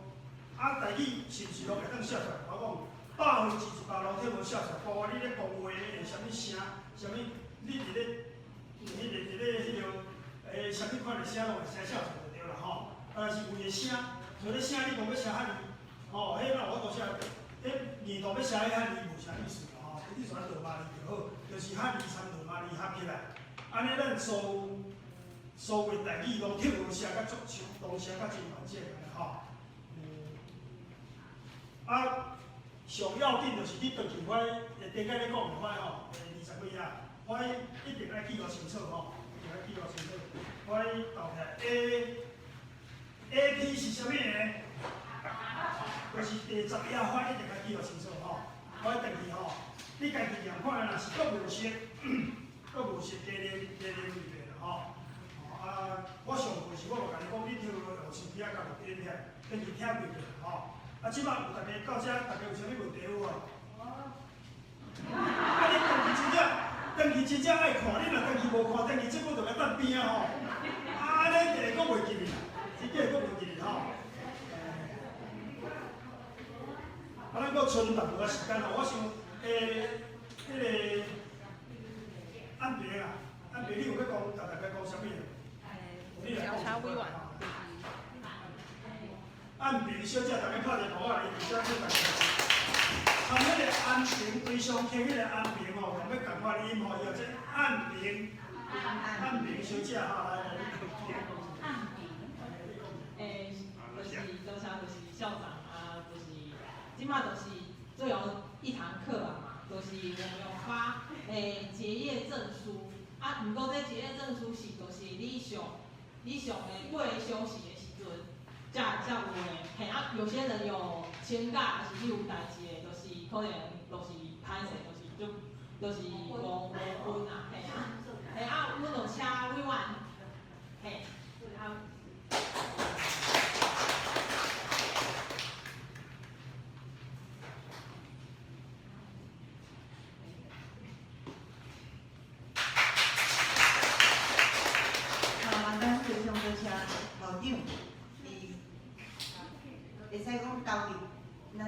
[SPEAKER 1] 啊，台語是毋是攏會當寫出來？我講100%攏聽無寫出來，包括你咧講話的啥物聲，啥物你佇咧彼個佇咧彼個啥物款的聲攏會使寫出來就對啦吼。但是為个聲，像咧聲你講欲寫漢字，吼，彼哪有法度寫？彼硬度欲寫彼漢字無啥意思啦吼，你全羅馬字就好，就是漢字參羅馬字合起來，按呢咱所有所有台語攏聽無寫甲足像，攏寫甲真完整按呢吼。啊，上要緊就是你轉去我頂擺咧講的我吼，20幾頁，我一定愛記予清楚吼，一定愛記予清楚。我投起來 A A P 是啥物呢？就是第10頁，我一定愛記予清楚吼。我轉去吼，你家己念看，若是閣無熟，閣無熟，加練加練一遍啦吼。啊，我上課時我嘛共你講，你聽用手機仔共錄音起來，轉去聽幾遍吼。啊，這擺有大家到這，大家有啥物問題有無？啊，你轉去真正，轉去真正愛看，你若轉去無看，轉去這久就共等邊仔吼。啊，按呢會閣袂記哩，這個閣袂記哩吼。啊，咱閣剩淡薄仔時間吼，我想，彼個安平啊，安平，你有欲講，共大家講啥物？
[SPEAKER 2] 交叉委員。
[SPEAKER 1] 安平小姐，大家拍一個鼓仔，伊伫遮做代志。参彼個安平，非常聽彼個安平吼，用欲共款音吼，伊叫做安平。安平小姐吼，來來，你講。
[SPEAKER 4] 安平。就是多謝就是校長啊，就是這馬就是最後一堂課啊嘛，就是我們有發結業證書，啊，毋過這結業證書是就是你上的8个小時的時陣，才有的，嘿啊，有些人有請假，還是你有代誌的，就是可能就是歹勢，就是就就是無無分啊，嘿啊，嘿啊，阮就請委員，嘿，啊。
[SPEAKER 5] 啊，咱非常多謝校長，伊會使講投入咱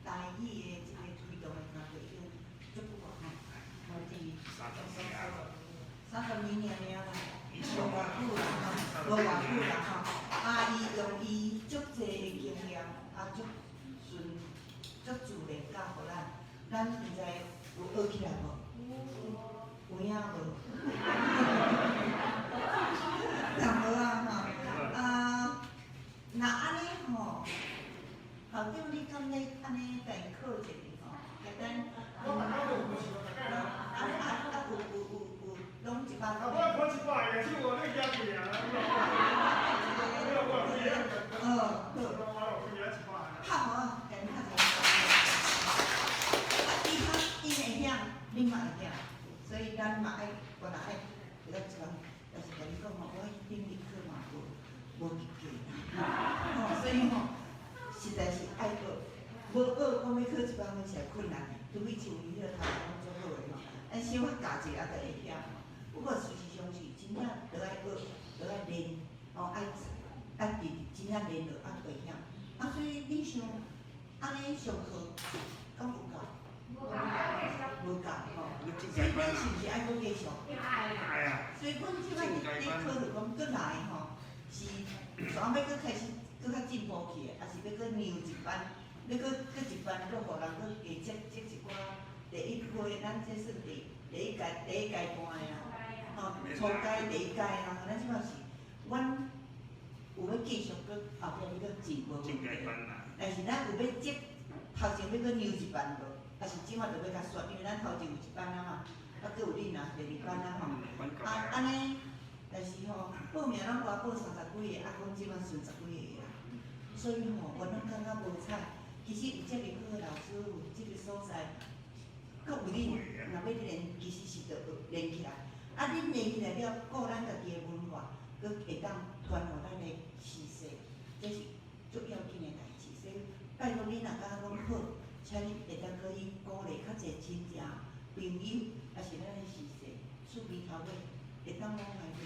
[SPEAKER 5] 台語的一個推動的工作已經足久啊，吼，無32年了啦，無偌久啦吼，無偌久啦吼。啊，伊用伊足濟的經驗，啊，足順、足自然教予咱，咱毋知有學起來無？有影無？淡薄仔吼，啊，若按呢吼，校長你敢欲按呢共伊考一下吼？簡單。
[SPEAKER 1] 我逐工都有考試，大概啦。
[SPEAKER 5] 啊啊啊！有有有有，攏100
[SPEAKER 1] 啊，我考100個，只有你舉起啊。
[SPEAKER 5] 哦，好。拍好啊，共拍一下。啊，其他𪜶會曉，恁嘛會曉，所以咱嘛愛，我若愛，會當一講，但是共你講吼，我頂日課嘛無及格啦，吼，所以吼，實在是愛學，無學講欲考100分是會困難，除非像伊彼個頭家攏足好的吼，咱小可教者啊，就會曉。不過事實上是真正著愛學，著愛練，吼，愛愛直直真正練落啊，就會曉。啊，所以恁想按呢上課敢有夠？無夠吼，所以恁是毋是愛閣繼續？所以阮這擺佇咧考慮講，閣來吼，是煞欲閣開始閣較進步去的，抑是欲閣讓一班，欲閣閣一班，閣予人閣加接接一寡第一批，咱這算第一階段的啊，吼，初階第一階啊，咱這擺是，阮有欲繼續閣後壁欲閣進步，但是咱有欲接頭前欲閣讓一班無？抑是這擺就欲較煞，因為咱頭前有一班啊嘛，啊，閣有恁啊，第二班啊吼，啊，按呢，但是吼，報名攏無報30幾个，啊，講這擺剩十幾個啦，所以吼，我攏感覺無彩。其實有遮爾好的老師，有這個所在，閣有恁，若欲練，其實是著練起來。啊，恁練起來了，顧咱家己的文化，閣會當傳予咱的時勢，這是足要緊的代誌。所以拜託恁若感覺講好，請恁會當閣去鼓勵較濟親戚、朋友，抑是咱的時勢，趣味頭尾會當攏來做。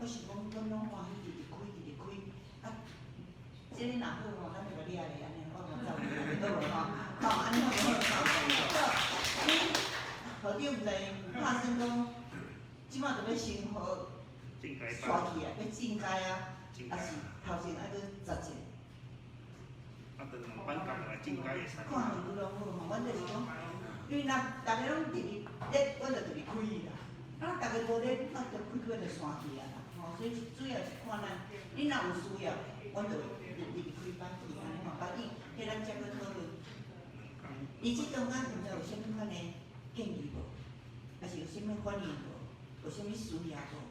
[SPEAKER 5] 我想講，阮攏歡喜，直直開，直直開。啊，這个若好吼，咱就共掠咧，按呢，我嘛走去，好無吼？吼，按呢好無好？好，恁校長毋知拍算講，這擺就欲先予煞去啊，欲進階啊，抑是頭前愛閣扎一下？
[SPEAKER 3] 啊，就兩班共來進階會使。
[SPEAKER 5] 看有攏好吼，阮就是講，因為若逐家攏直直咧，阮就直直開啦。啊，逐家無咧，啊，就開開就散去啊啦。吼，所以主要是看咱，恁若有需要，阮就會直直開班去按呢吼，把伊彼咱才閣討論。佇這中間毋知有啥物款的建議無？抑是有啥物反應無？有啥物需要無？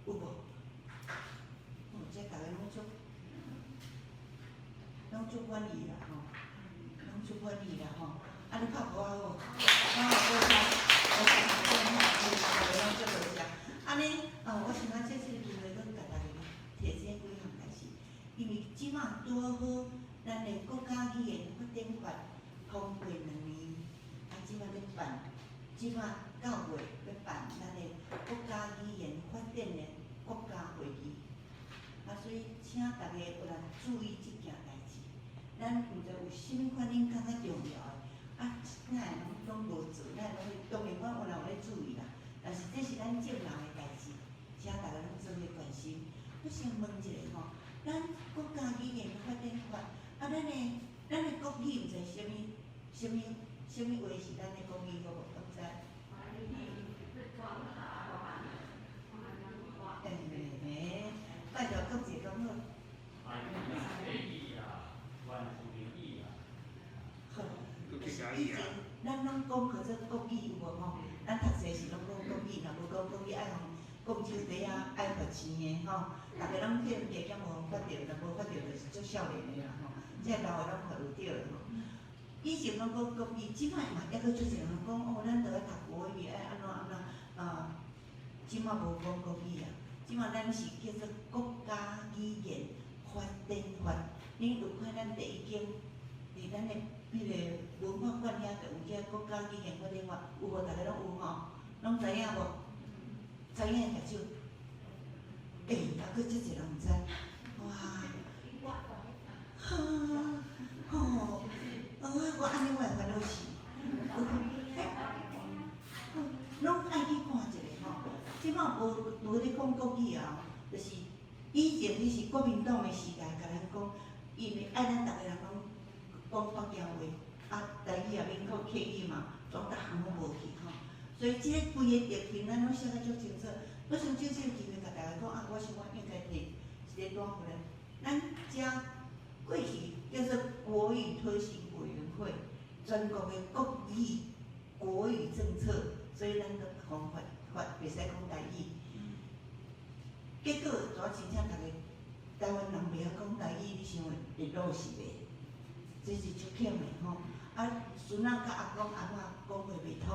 [SPEAKER 5] 有無？哦，這逐家攏足滿意啦吼，攏足滿意啦吼。按呢拍鼓仔好，好，多謝，多謝，多謝，大家攏足多謝。按呢，哦，我想啊，借這個機會，閣共大家提醒幾項代誌，因為這馬拄好，咱的國家語言發展法通過2年，啊，這馬欲辦，這馬9月欲辦咱的國家語言發展的國家會議，啊，所以請大家有來注意這件代誌。咱毋知有啥物款恁感覺重要的，啊，哪會攏無做？哪會攏當然阮有人有咧注意啦，但是這是咱眾人的代誌，請大家攏做伙關心。我先問一下吼，咱國家語言發展法，啊，咱的國語毋知啥物、啥物、啥物話是咱的國語，好無？敢知？欸，拜託，講一個講好。好，以前咱攏講叫做國語有無吼？咱讀冊時攏講國語，若無講國語愛予廣州地仔愛罰錢的吼。逐家攏去加減無罰著，若無罰著就是足少年的啦吼。這老的攏罰有著的吼。以前攏講國語，這擺嘛猶閣足濟人講哦，咱著愛讀國語，愛按怎按怎啊？這擺無講國語啊，這擺咱是叫做國家語言發展法。恁有看咱第一間佇咱的彼個文化館遐就有這國家語言發展法，有無？逐家攏有吼，攏知影無？知影的舉手。欸，猶閣足濟人毋知，哇！哈，吼，我按呢我會煩惱死。攏愛去看一下吼，這擺無咧講國語啊，就是以前彼是國民黨的時代，共咱講，因為愛咱逐个人攏講北京話，啊，台語也免講客語嘛，總逐項攏無去吼。所以這個規个特徵，咱攏寫甲足清楚。我想借這個機會共大家講啊，我想我應該提一個單回來。咱遮過去叫做國語推行委員會，全國的國語國語政策，所以咱就講法法袂使講台語。結果，怎真正逐个台灣人袂曉講台語，你想會會落實袂？這是足險的吼。啊，孫仔佮阿公阿嬤講話袂通，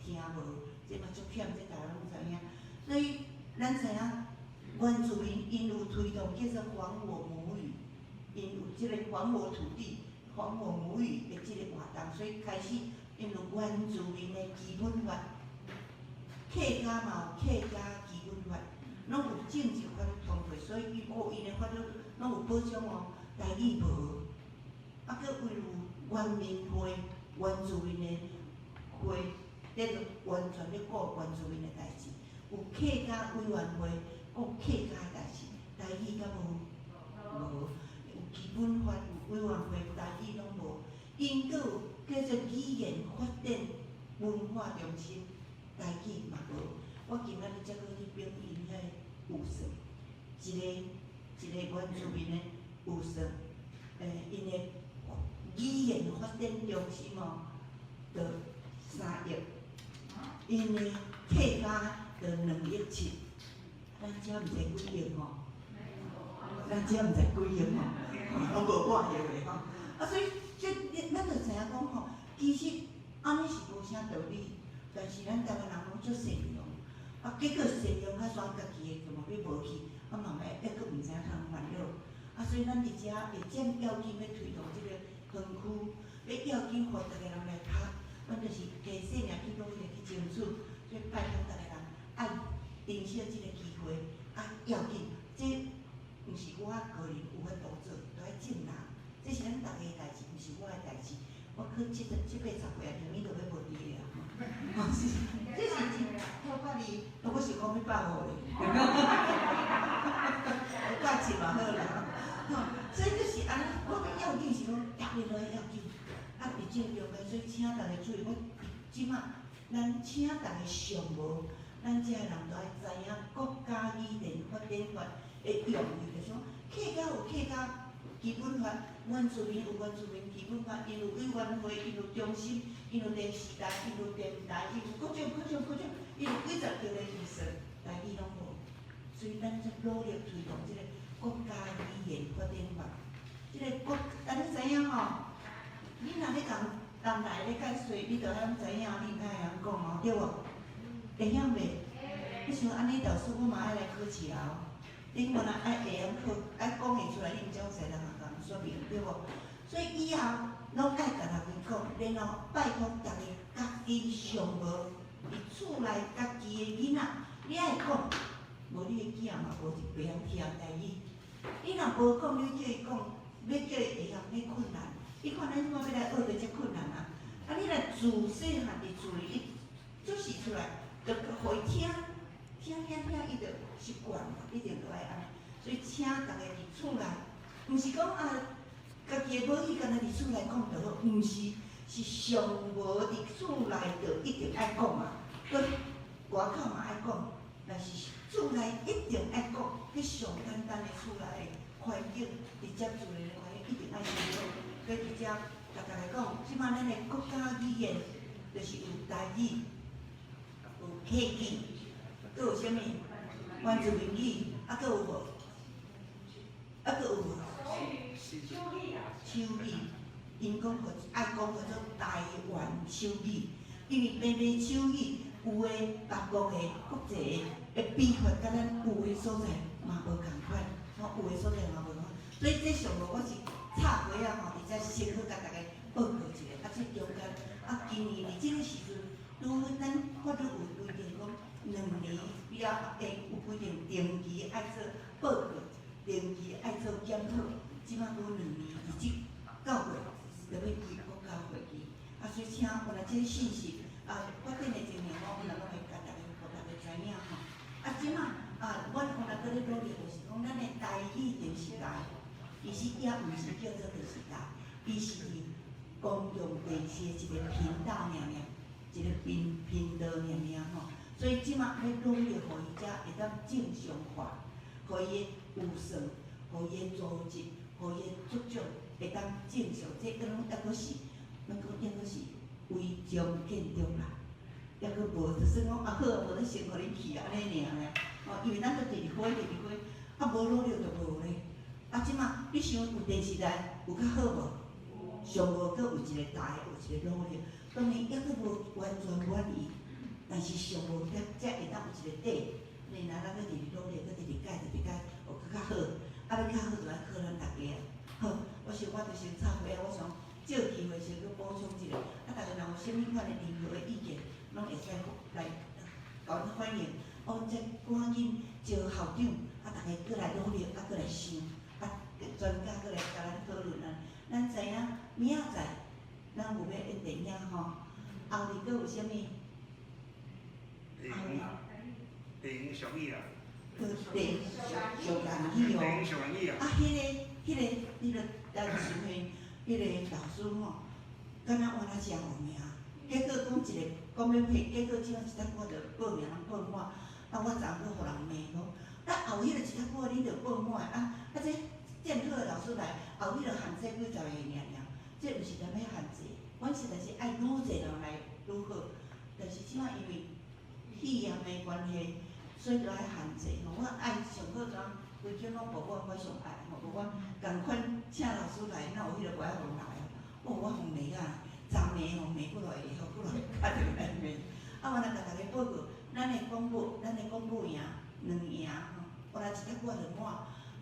[SPEAKER 5] 聽無，這嘛足險，這大家攏知影。所以咱知影原住民𪜶有推動叫做還我母語，𪜶有這個還我土地、還我母語的這個活動，所以開始𪜶有原住民的基本法，客家嘛有客家基本法，攏有政治法律通過，所以伊哦，𪜶的法律攏有保障哦，台語無。啊，閣為有原民會、原住民的會，咧完全咧顧原住民的代誌；有客家委員會顧客家的代誌，台語敢無？無。有基本法、有委員會，台語攏無。𪜶閣有叫做語言發展文化中心，台語嘛無。我今仔日才閣去反映遐個預算，一個一個原住民的預算，𪜶的語言發展中心哦，就3億，𪜶的客家就2億7，咱遮毋知幾億吼，咱遮毋知幾億吼，攏無半億的吼。啊，所以這咱就知影講吼，其實按呢是無啥道理，但是咱台灣人攏足善良，啊，結果善良較煞家己的就嘛欲無去，啊嘛欲猶閣毋知影通煩惱，啊，所以咱佇遮會遮要緊欲推動這個園區，欲要緊予逐个人來讀，阮就是加細命去努力去爭取，所以拜託逐个人愛珍惜這個機會，啊，要緊，這毋是我個人有法度做，都愛眾人，這是咱逐家的代誌，毋是我的代誌。我去七十七八十歲啊，啥物都欲無佇的啊，吼，是，這是真透過你，我是講欲150咧，170嘛好啦，吼，所以就是按呢，我欲要緊是講，逐家都愛要緊，啊，佇這個中間，所以請逐家注意，我這馬咱請逐家上無，咱遮的人都愛知影國家語言發展法的用意，就是講客家有客家基本法，原住民有原住民基本法，𪜶有委員會，𪜶有中心，𪜶有電視台，𪜶有電台，𪜶有各種各種各種，𪜶有幾十條的預算，台語攏無，所以咱才努力推動這個國家語言發展法。這個國，咱知影吼，你若咧共人來咧解說，你就愛攏知影，你應該會曉講哦，對無？會曉袂？你像按呢，老師我嘛愛來考試啊！頂無人愛會曉考，愛講會出來，你毋才有使通共人說明，對無？所以以後攏愛共大家講，然後拜託逐家家己上無佇厝內家己的囡仔，你愛講，無你的囝嘛無袂曉聽台語。你若無講，你叫伊講，欲叫伊會曉，彼困難。你看咱這馬欲來學就遮困難啊！啊，你若自細漢佇厝裡，伊出世出來，就予伊聽，聽聽聽，伊就習慣嘛，一定就愛按呢。所以請逐家佇厝內，毋是講啊，家己的母語干焦佇厝內講就好，毋是，是上無佇厝內就一定愛講啊，閣外口嘛愛講，但是厝內一定愛講，彼上簡單的厝內環境，佇接自然的環境一定愛先好。所以佇遮，共大家講，這馬咱的國家語言就是有台語、有客語，閣有啥物原住民語，啊，閣有無？啊，閣有無？手語，𪜶講叫愛講叫做台灣手語，因為平平手語有的別國的國際的比法，佮咱有的所在嘛無仝款，吼，有的所在嘛無仝款，所以這上無我是插花仔吼，佇遮先好共大家報告一下，啊，這中間啊，今年佇這個時陣，拄好咱法律有規定講，2年了後會有規定定期愛做報告，定期愛做檢討，這馬閣兩年，佇這9月就欲開國家會議，啊，所以請原來這個信息啊，發展的情形，我原來攏會共大家，予大家知影吼。啊，這馬啊，阮原來閣咧努力，就是講咱的台語電視台，其實也毋是叫做電視台，伊是佇公共電視的一個頻道爾爾，一個頻頻道爾爾吼。所以這馬欲努力，予伊才會當正常化，予伊的預算，予伊的組織，予伊的組長會當正常。這閣攏猶閣是，咱講猶閣是違章建築啦，猶閣無，就算講啊好啊，無咱先予恁去按呢爾爾，吼，因為咱都直直花直直花，啊無努力就無咧。啊，這馬你想有電視台有較好無？上無閣有一個台，有一個努力。當然猶閣無完全滿意，但是上無才才會當有一個底。然後咱閣直直努力，閣直直改，直直改，有閣較好。啊，欲較好就愛靠咱大家啊。好，我想我就先插話啊，我想藉機會先閣補充一下。啊，逐家若有啥物款的任何的意見，攏會使來共阮反映。哦，再趕緊招校長，啊，逐家閣來努力，啊，閣來想，啊，專家閣來共咱討論啊。咱知影明仔載咱有欲演電影吼，後日閣有啥物？
[SPEAKER 3] 電影，電影俗語啦。
[SPEAKER 5] 閣電影俗諺語哦。
[SPEAKER 3] 電影俗諺語啊。
[SPEAKER 5] 啊，彼個咱小兄，彼個老師吼，敢若換仔誠有名。結果講一個講欲騙，結果這馬一搭久就報名攏報滿。啊，我昨昏閣予人罵講，啊後彼個一搭久你著報滿啊，啊這正好的老師來，後彼個限制幾十個爾爾，這毋是啥物限制，阮實在是愛愈濟人來愈好。但是這馬因為肺炎的關係，所以著愛限制吼。我愛上好怎規間攏報滿，我上愛吼，無我仝款請老師來，哪有彼個無愛予來啊？哦，我予罵啊，昨暝吼罵過來，下昏過來敲電話來罵。啊，我來共大家報告，咱的廣播營兩營吼，原來一搭久就滿。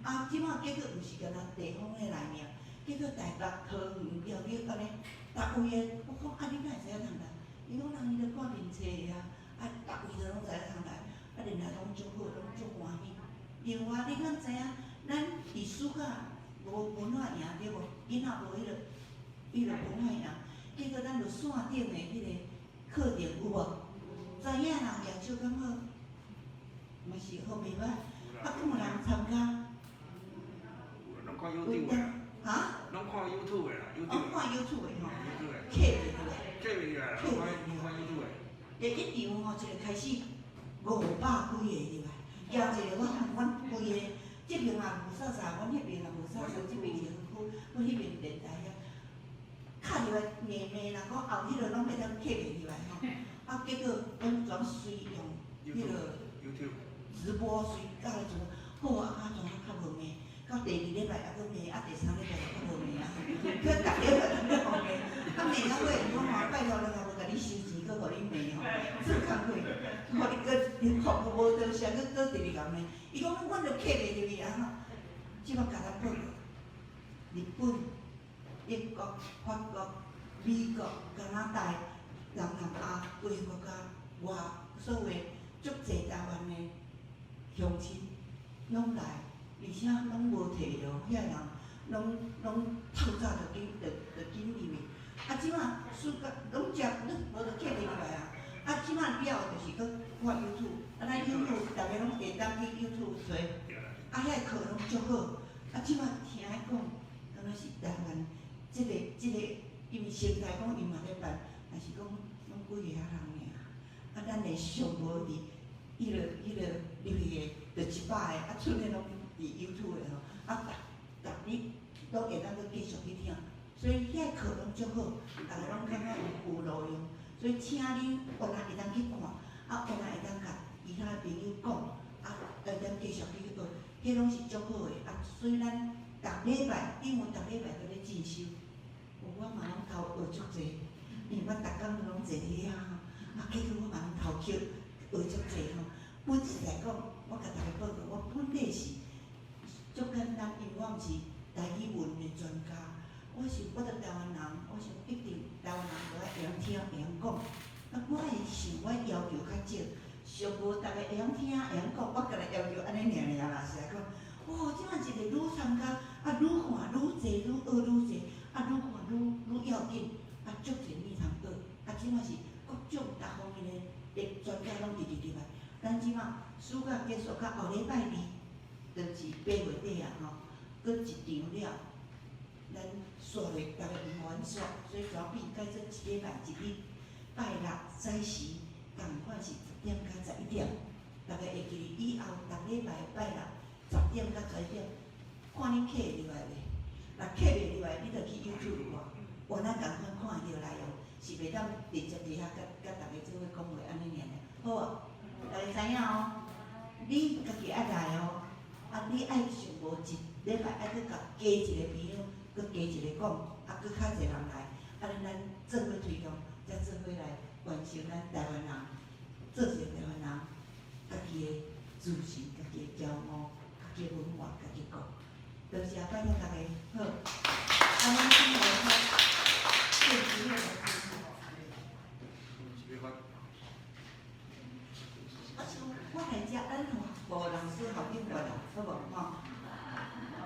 [SPEAKER 5] 啊，這馬結果毋是干焦地方的來爾，結果台北、桃園、苗栗按呢，逐位的，我講啊，你哪會知影通來？伊講人伊著看面冊的啊，啊，逐位都攏知影通來，啊，然後攏足好，攏足歡喜。另外，你敢知影，咱佇暑假無文化營對無？囡仔無彼個文化營，結果咱就線頂的彼個課程有無？知影人舉手敢好？嘛是好袂歹。啊，敢有人參加？
[SPEAKER 3] 攏看 YouTube 的啦。
[SPEAKER 5] 哈？
[SPEAKER 3] 攏看 YouTube 的啦，YouTube。
[SPEAKER 5] 哦，看 YouTube 的吼。
[SPEAKER 3] YouTube 的。
[SPEAKER 5] 客袂入來。
[SPEAKER 3] 客袂入來啦，攏看 YouTube 的。
[SPEAKER 5] 第一場吼，一個開始500幾个入來，舉一個我看阮規个，這爿也無啥啥，阮彼爿也無啥啥，這爿是園區，阮彼爿電台遐，敲入來罵罵人講後彼個攏會當客袂入來吼，啊結果阮全隨用彼個直播隨教來做，好啊，啊怎啊較無罵，到第二禮拜猶閣罵，啊第三禮拜就較無罵啊，去逐禮拜攏咧予罵，啊罵到尾講吼，拜託人也無共你收錢，閣予你罵吼，做工課，予你閣服務無多謝，閣閣直直共罵。伊講阮著客袂入去啊，這馬共咱報告，日本、英國、法國、美國、加拿大、南南亞幾个國家，外所有足濟台灣的鄉親攏來，而且攏無退路，遐人攏透早就緊就緊入去。啊，這馬暑假攏食，攏無就客袂入來啊。啊，這馬了後就是閣看 YouTube，啊，咱 YouTube 逐家攏會當去 YouTube 揣，啊，遐個課攏足好。啊，這馬聽伊講，敢若是台灣這個，因為生態講伊嘛咧辦，但是講攏幾个遐人爾。啊，咱的上無佇彼個入去的，就100個，啊，剩的攏佇 YouTube 的吼，啊，逐逐日攏會當閣繼續去聽，所以遐課攏足好，逐家攏感覺有路用。所以請恁原來會當去看，啊，原來會當共其他朋友講，啊，會當繼續去學，彼攏是足好的。啊，所以咱逐禮拜，因為逐禮拜閣咧進修，有我嘛攏偷學足濟，因為我逐工攏坐佇遐吼，啊，結果我嘛攏偷學學足濟吼。本實來講，我共大家報告，我本底是足簡單，因為我毋是台語文的專家，我想我著台灣人，我想一定台灣人著愛會曉聽會曉講。啊，我會想我要求較少，上無逐家會曉聽會曉講，我干焦要求按呢爾爾啦，是來講，哦，這馬一個愈參加，啊，愈看愈濟，愈學愈濟，啊，愈看愈要緊，啊，足濟物通學，啊，這馬是各種逐方面的專家攏直直入來。咱這馬暑假結束到後禮拜二，就是8月底啊吼，閣一場了，咱煞落逐家毋予阮煞，所以全變改做一禮拜一日，拜六早時仝款是10點到11點，逐家會記得以後逐禮拜拜六十點到十一點，看恁客會入來袂？若客袂入來，你就去 YouTube 看，原來仝款看會著內容，是袂當直接佇遐佮逐家做伙講話按呢爾爾，好無？逐家知影哦，你家己愛來哦，啊，你愛上無一禮拜愛閣共加一個朋友，閣加一個講，啊，閣較濟人來，按呢咱做伙推動，才做伙來完成咱台灣人，做一個台灣人，家己的自信，家己的驕傲，家己的文化，家己國。多謝，拜託大家，好。啊，咱今日最主要的就是吼，啊，像我來遮，咱吼無老師校長過來，好無吼？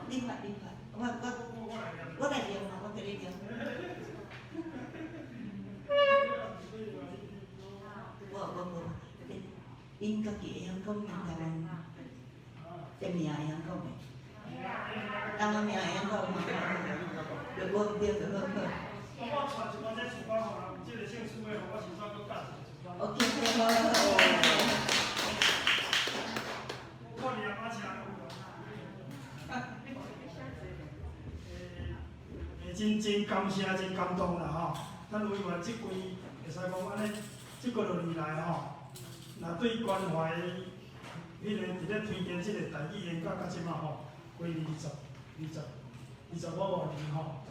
[SPEAKER 5] 你發，你發，我來念嘛，我給你念。無無無，𪜶家己會曉講𪜶台灣的名會曉講袂？台灣名會曉講嗎？就無對就好好。
[SPEAKER 1] 我傳一寡這廚房予人，這個姓蘇的，予我先煞閣教一個廚房。
[SPEAKER 5] OK，好好好。
[SPEAKER 1] 我看你阿媽車有啊。真真感謝，真感動啦吼！咱委員這幾會使講按呢，這幾落年來吼，若對關懷彼個佇咧推展這個台語演講到這馬吼，過25外年吼，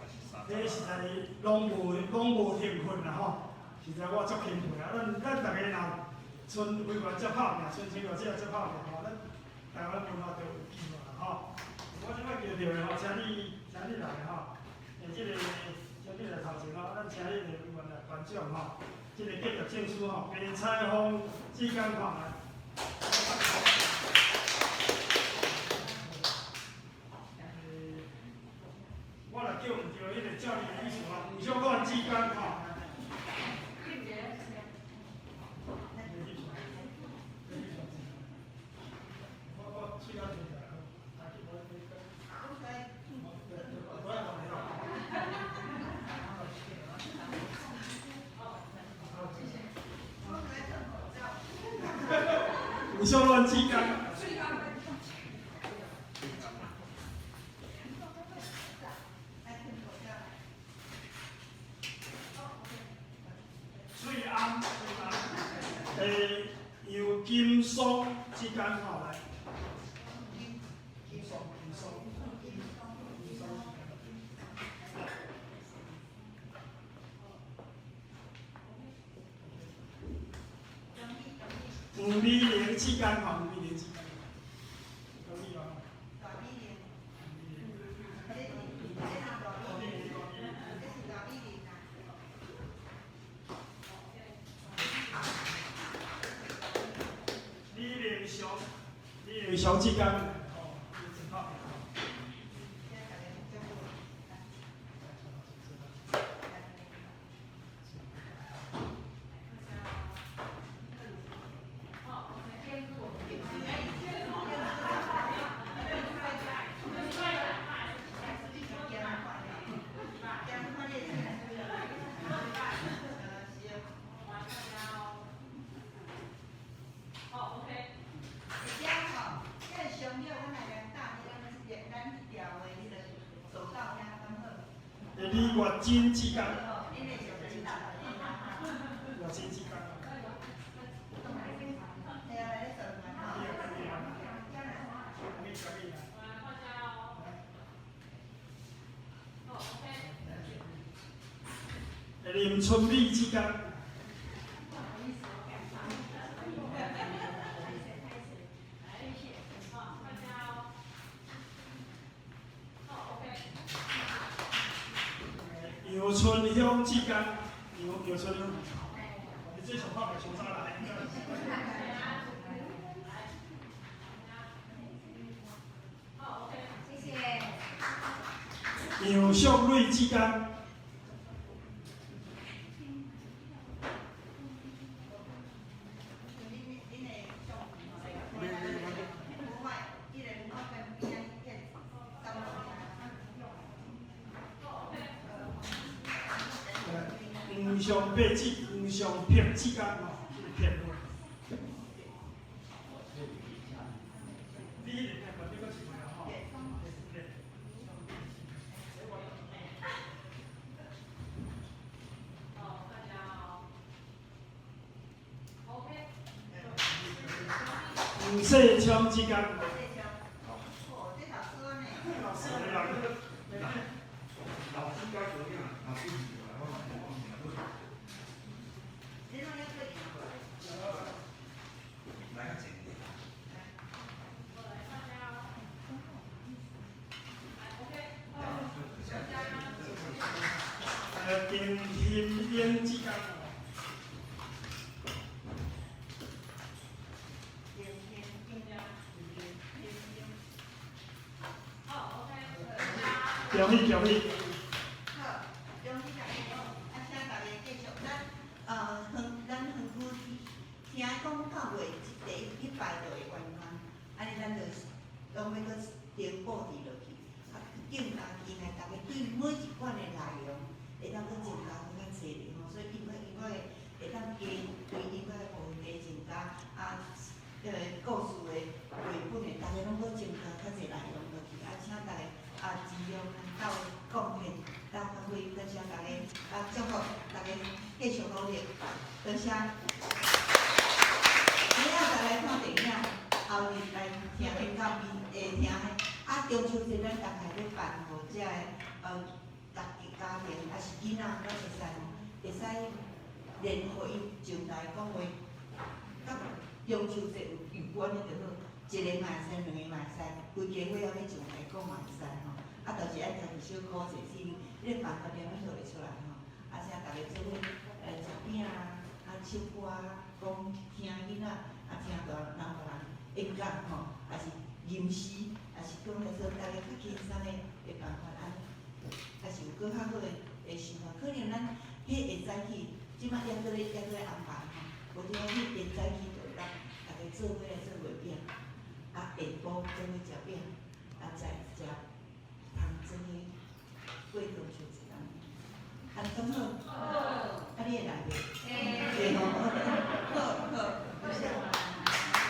[SPEAKER 1] 這實在攏無停困啦吼！實在我足欽佩啊！咱逐个若賰委員遮拍拚，賰清華這遮拍拚吼，咱台灣文化就有希望啦吼！我這擺叫著的吼，請你來吼。這個，請你來頭前吼，咱請彼個委員來頒獎吼，這個結業證書吼，白彩鳳志剛吼來。我若叫毋著彼個教練的意思吼，吳小冠志剛吼。吳小亂志剛。翠安，翠安，杨金松志剛吼來。金松，金松，金松。黃美玲志剛吼，黃美玲志剛。黃美玲。
[SPEAKER 5] 大美玲。這是大美玲，這是大美玲啊。
[SPEAKER 1] 李連祥，李連祥志剛。吼，伊真拍拚。李月珍志剛。月珍志剛。林春美志剛。杨春香志剛，楊春香，你這上拍拚上早來。
[SPEAKER 6] 謝謝。
[SPEAKER 1] 楊淑蕊志剛。黃上伯志，黃上柏志剛吼，這個柏。你彼個柏，你閣一個吼。吳世昌志剛。老師。丁欣英之間哦。
[SPEAKER 4] 好，OK。
[SPEAKER 1] 恭喜恭喜！
[SPEAKER 5] 好，恭喜大家哦！啊，請大家繼續咱園咱園區聽講九月第一禮拜就會圓滿，按呢咱就攏欲閣重布置落去，啊，更加期待大家對每一款的內容會當閣增加閣較濟咧吼，所以應該應該會當加對應該部分加增加啊，彼个故事的繪本的，大家攏閣增加較濟內容落去，啊，請大家啊盡量鬥貢獻。鬥發揮，多謝大家，啊，祝福大家繼續努力，多謝。明仔再來看電影，後日來聽演講，會聽彼啊，中秋節咱逐家欲辦予遮个逐个家庭，抑是囡仔，攏會使會使聯合伊上來講話，佮中秋節有關的就好，一个嘛會使，兩个嘛會使，規家伙仔欲上來講嘛會使吼。啊，就是愛家己小可者，是你辦法念就會出來吼。啊，請逐家做伙食餅啊，啊唱歌啊，講聽囡仔，啊聽大人大人演講吼，抑是吟詩，抑是講來說，逐家較輕鬆的辦法按呢，抑是有閣較好的想法，可能咱彼會早起，這擺猶閣咧安排吼，無就講彼會早起就會當逐家做伙來做月餅，啊下晡做伙食餅，啊再食。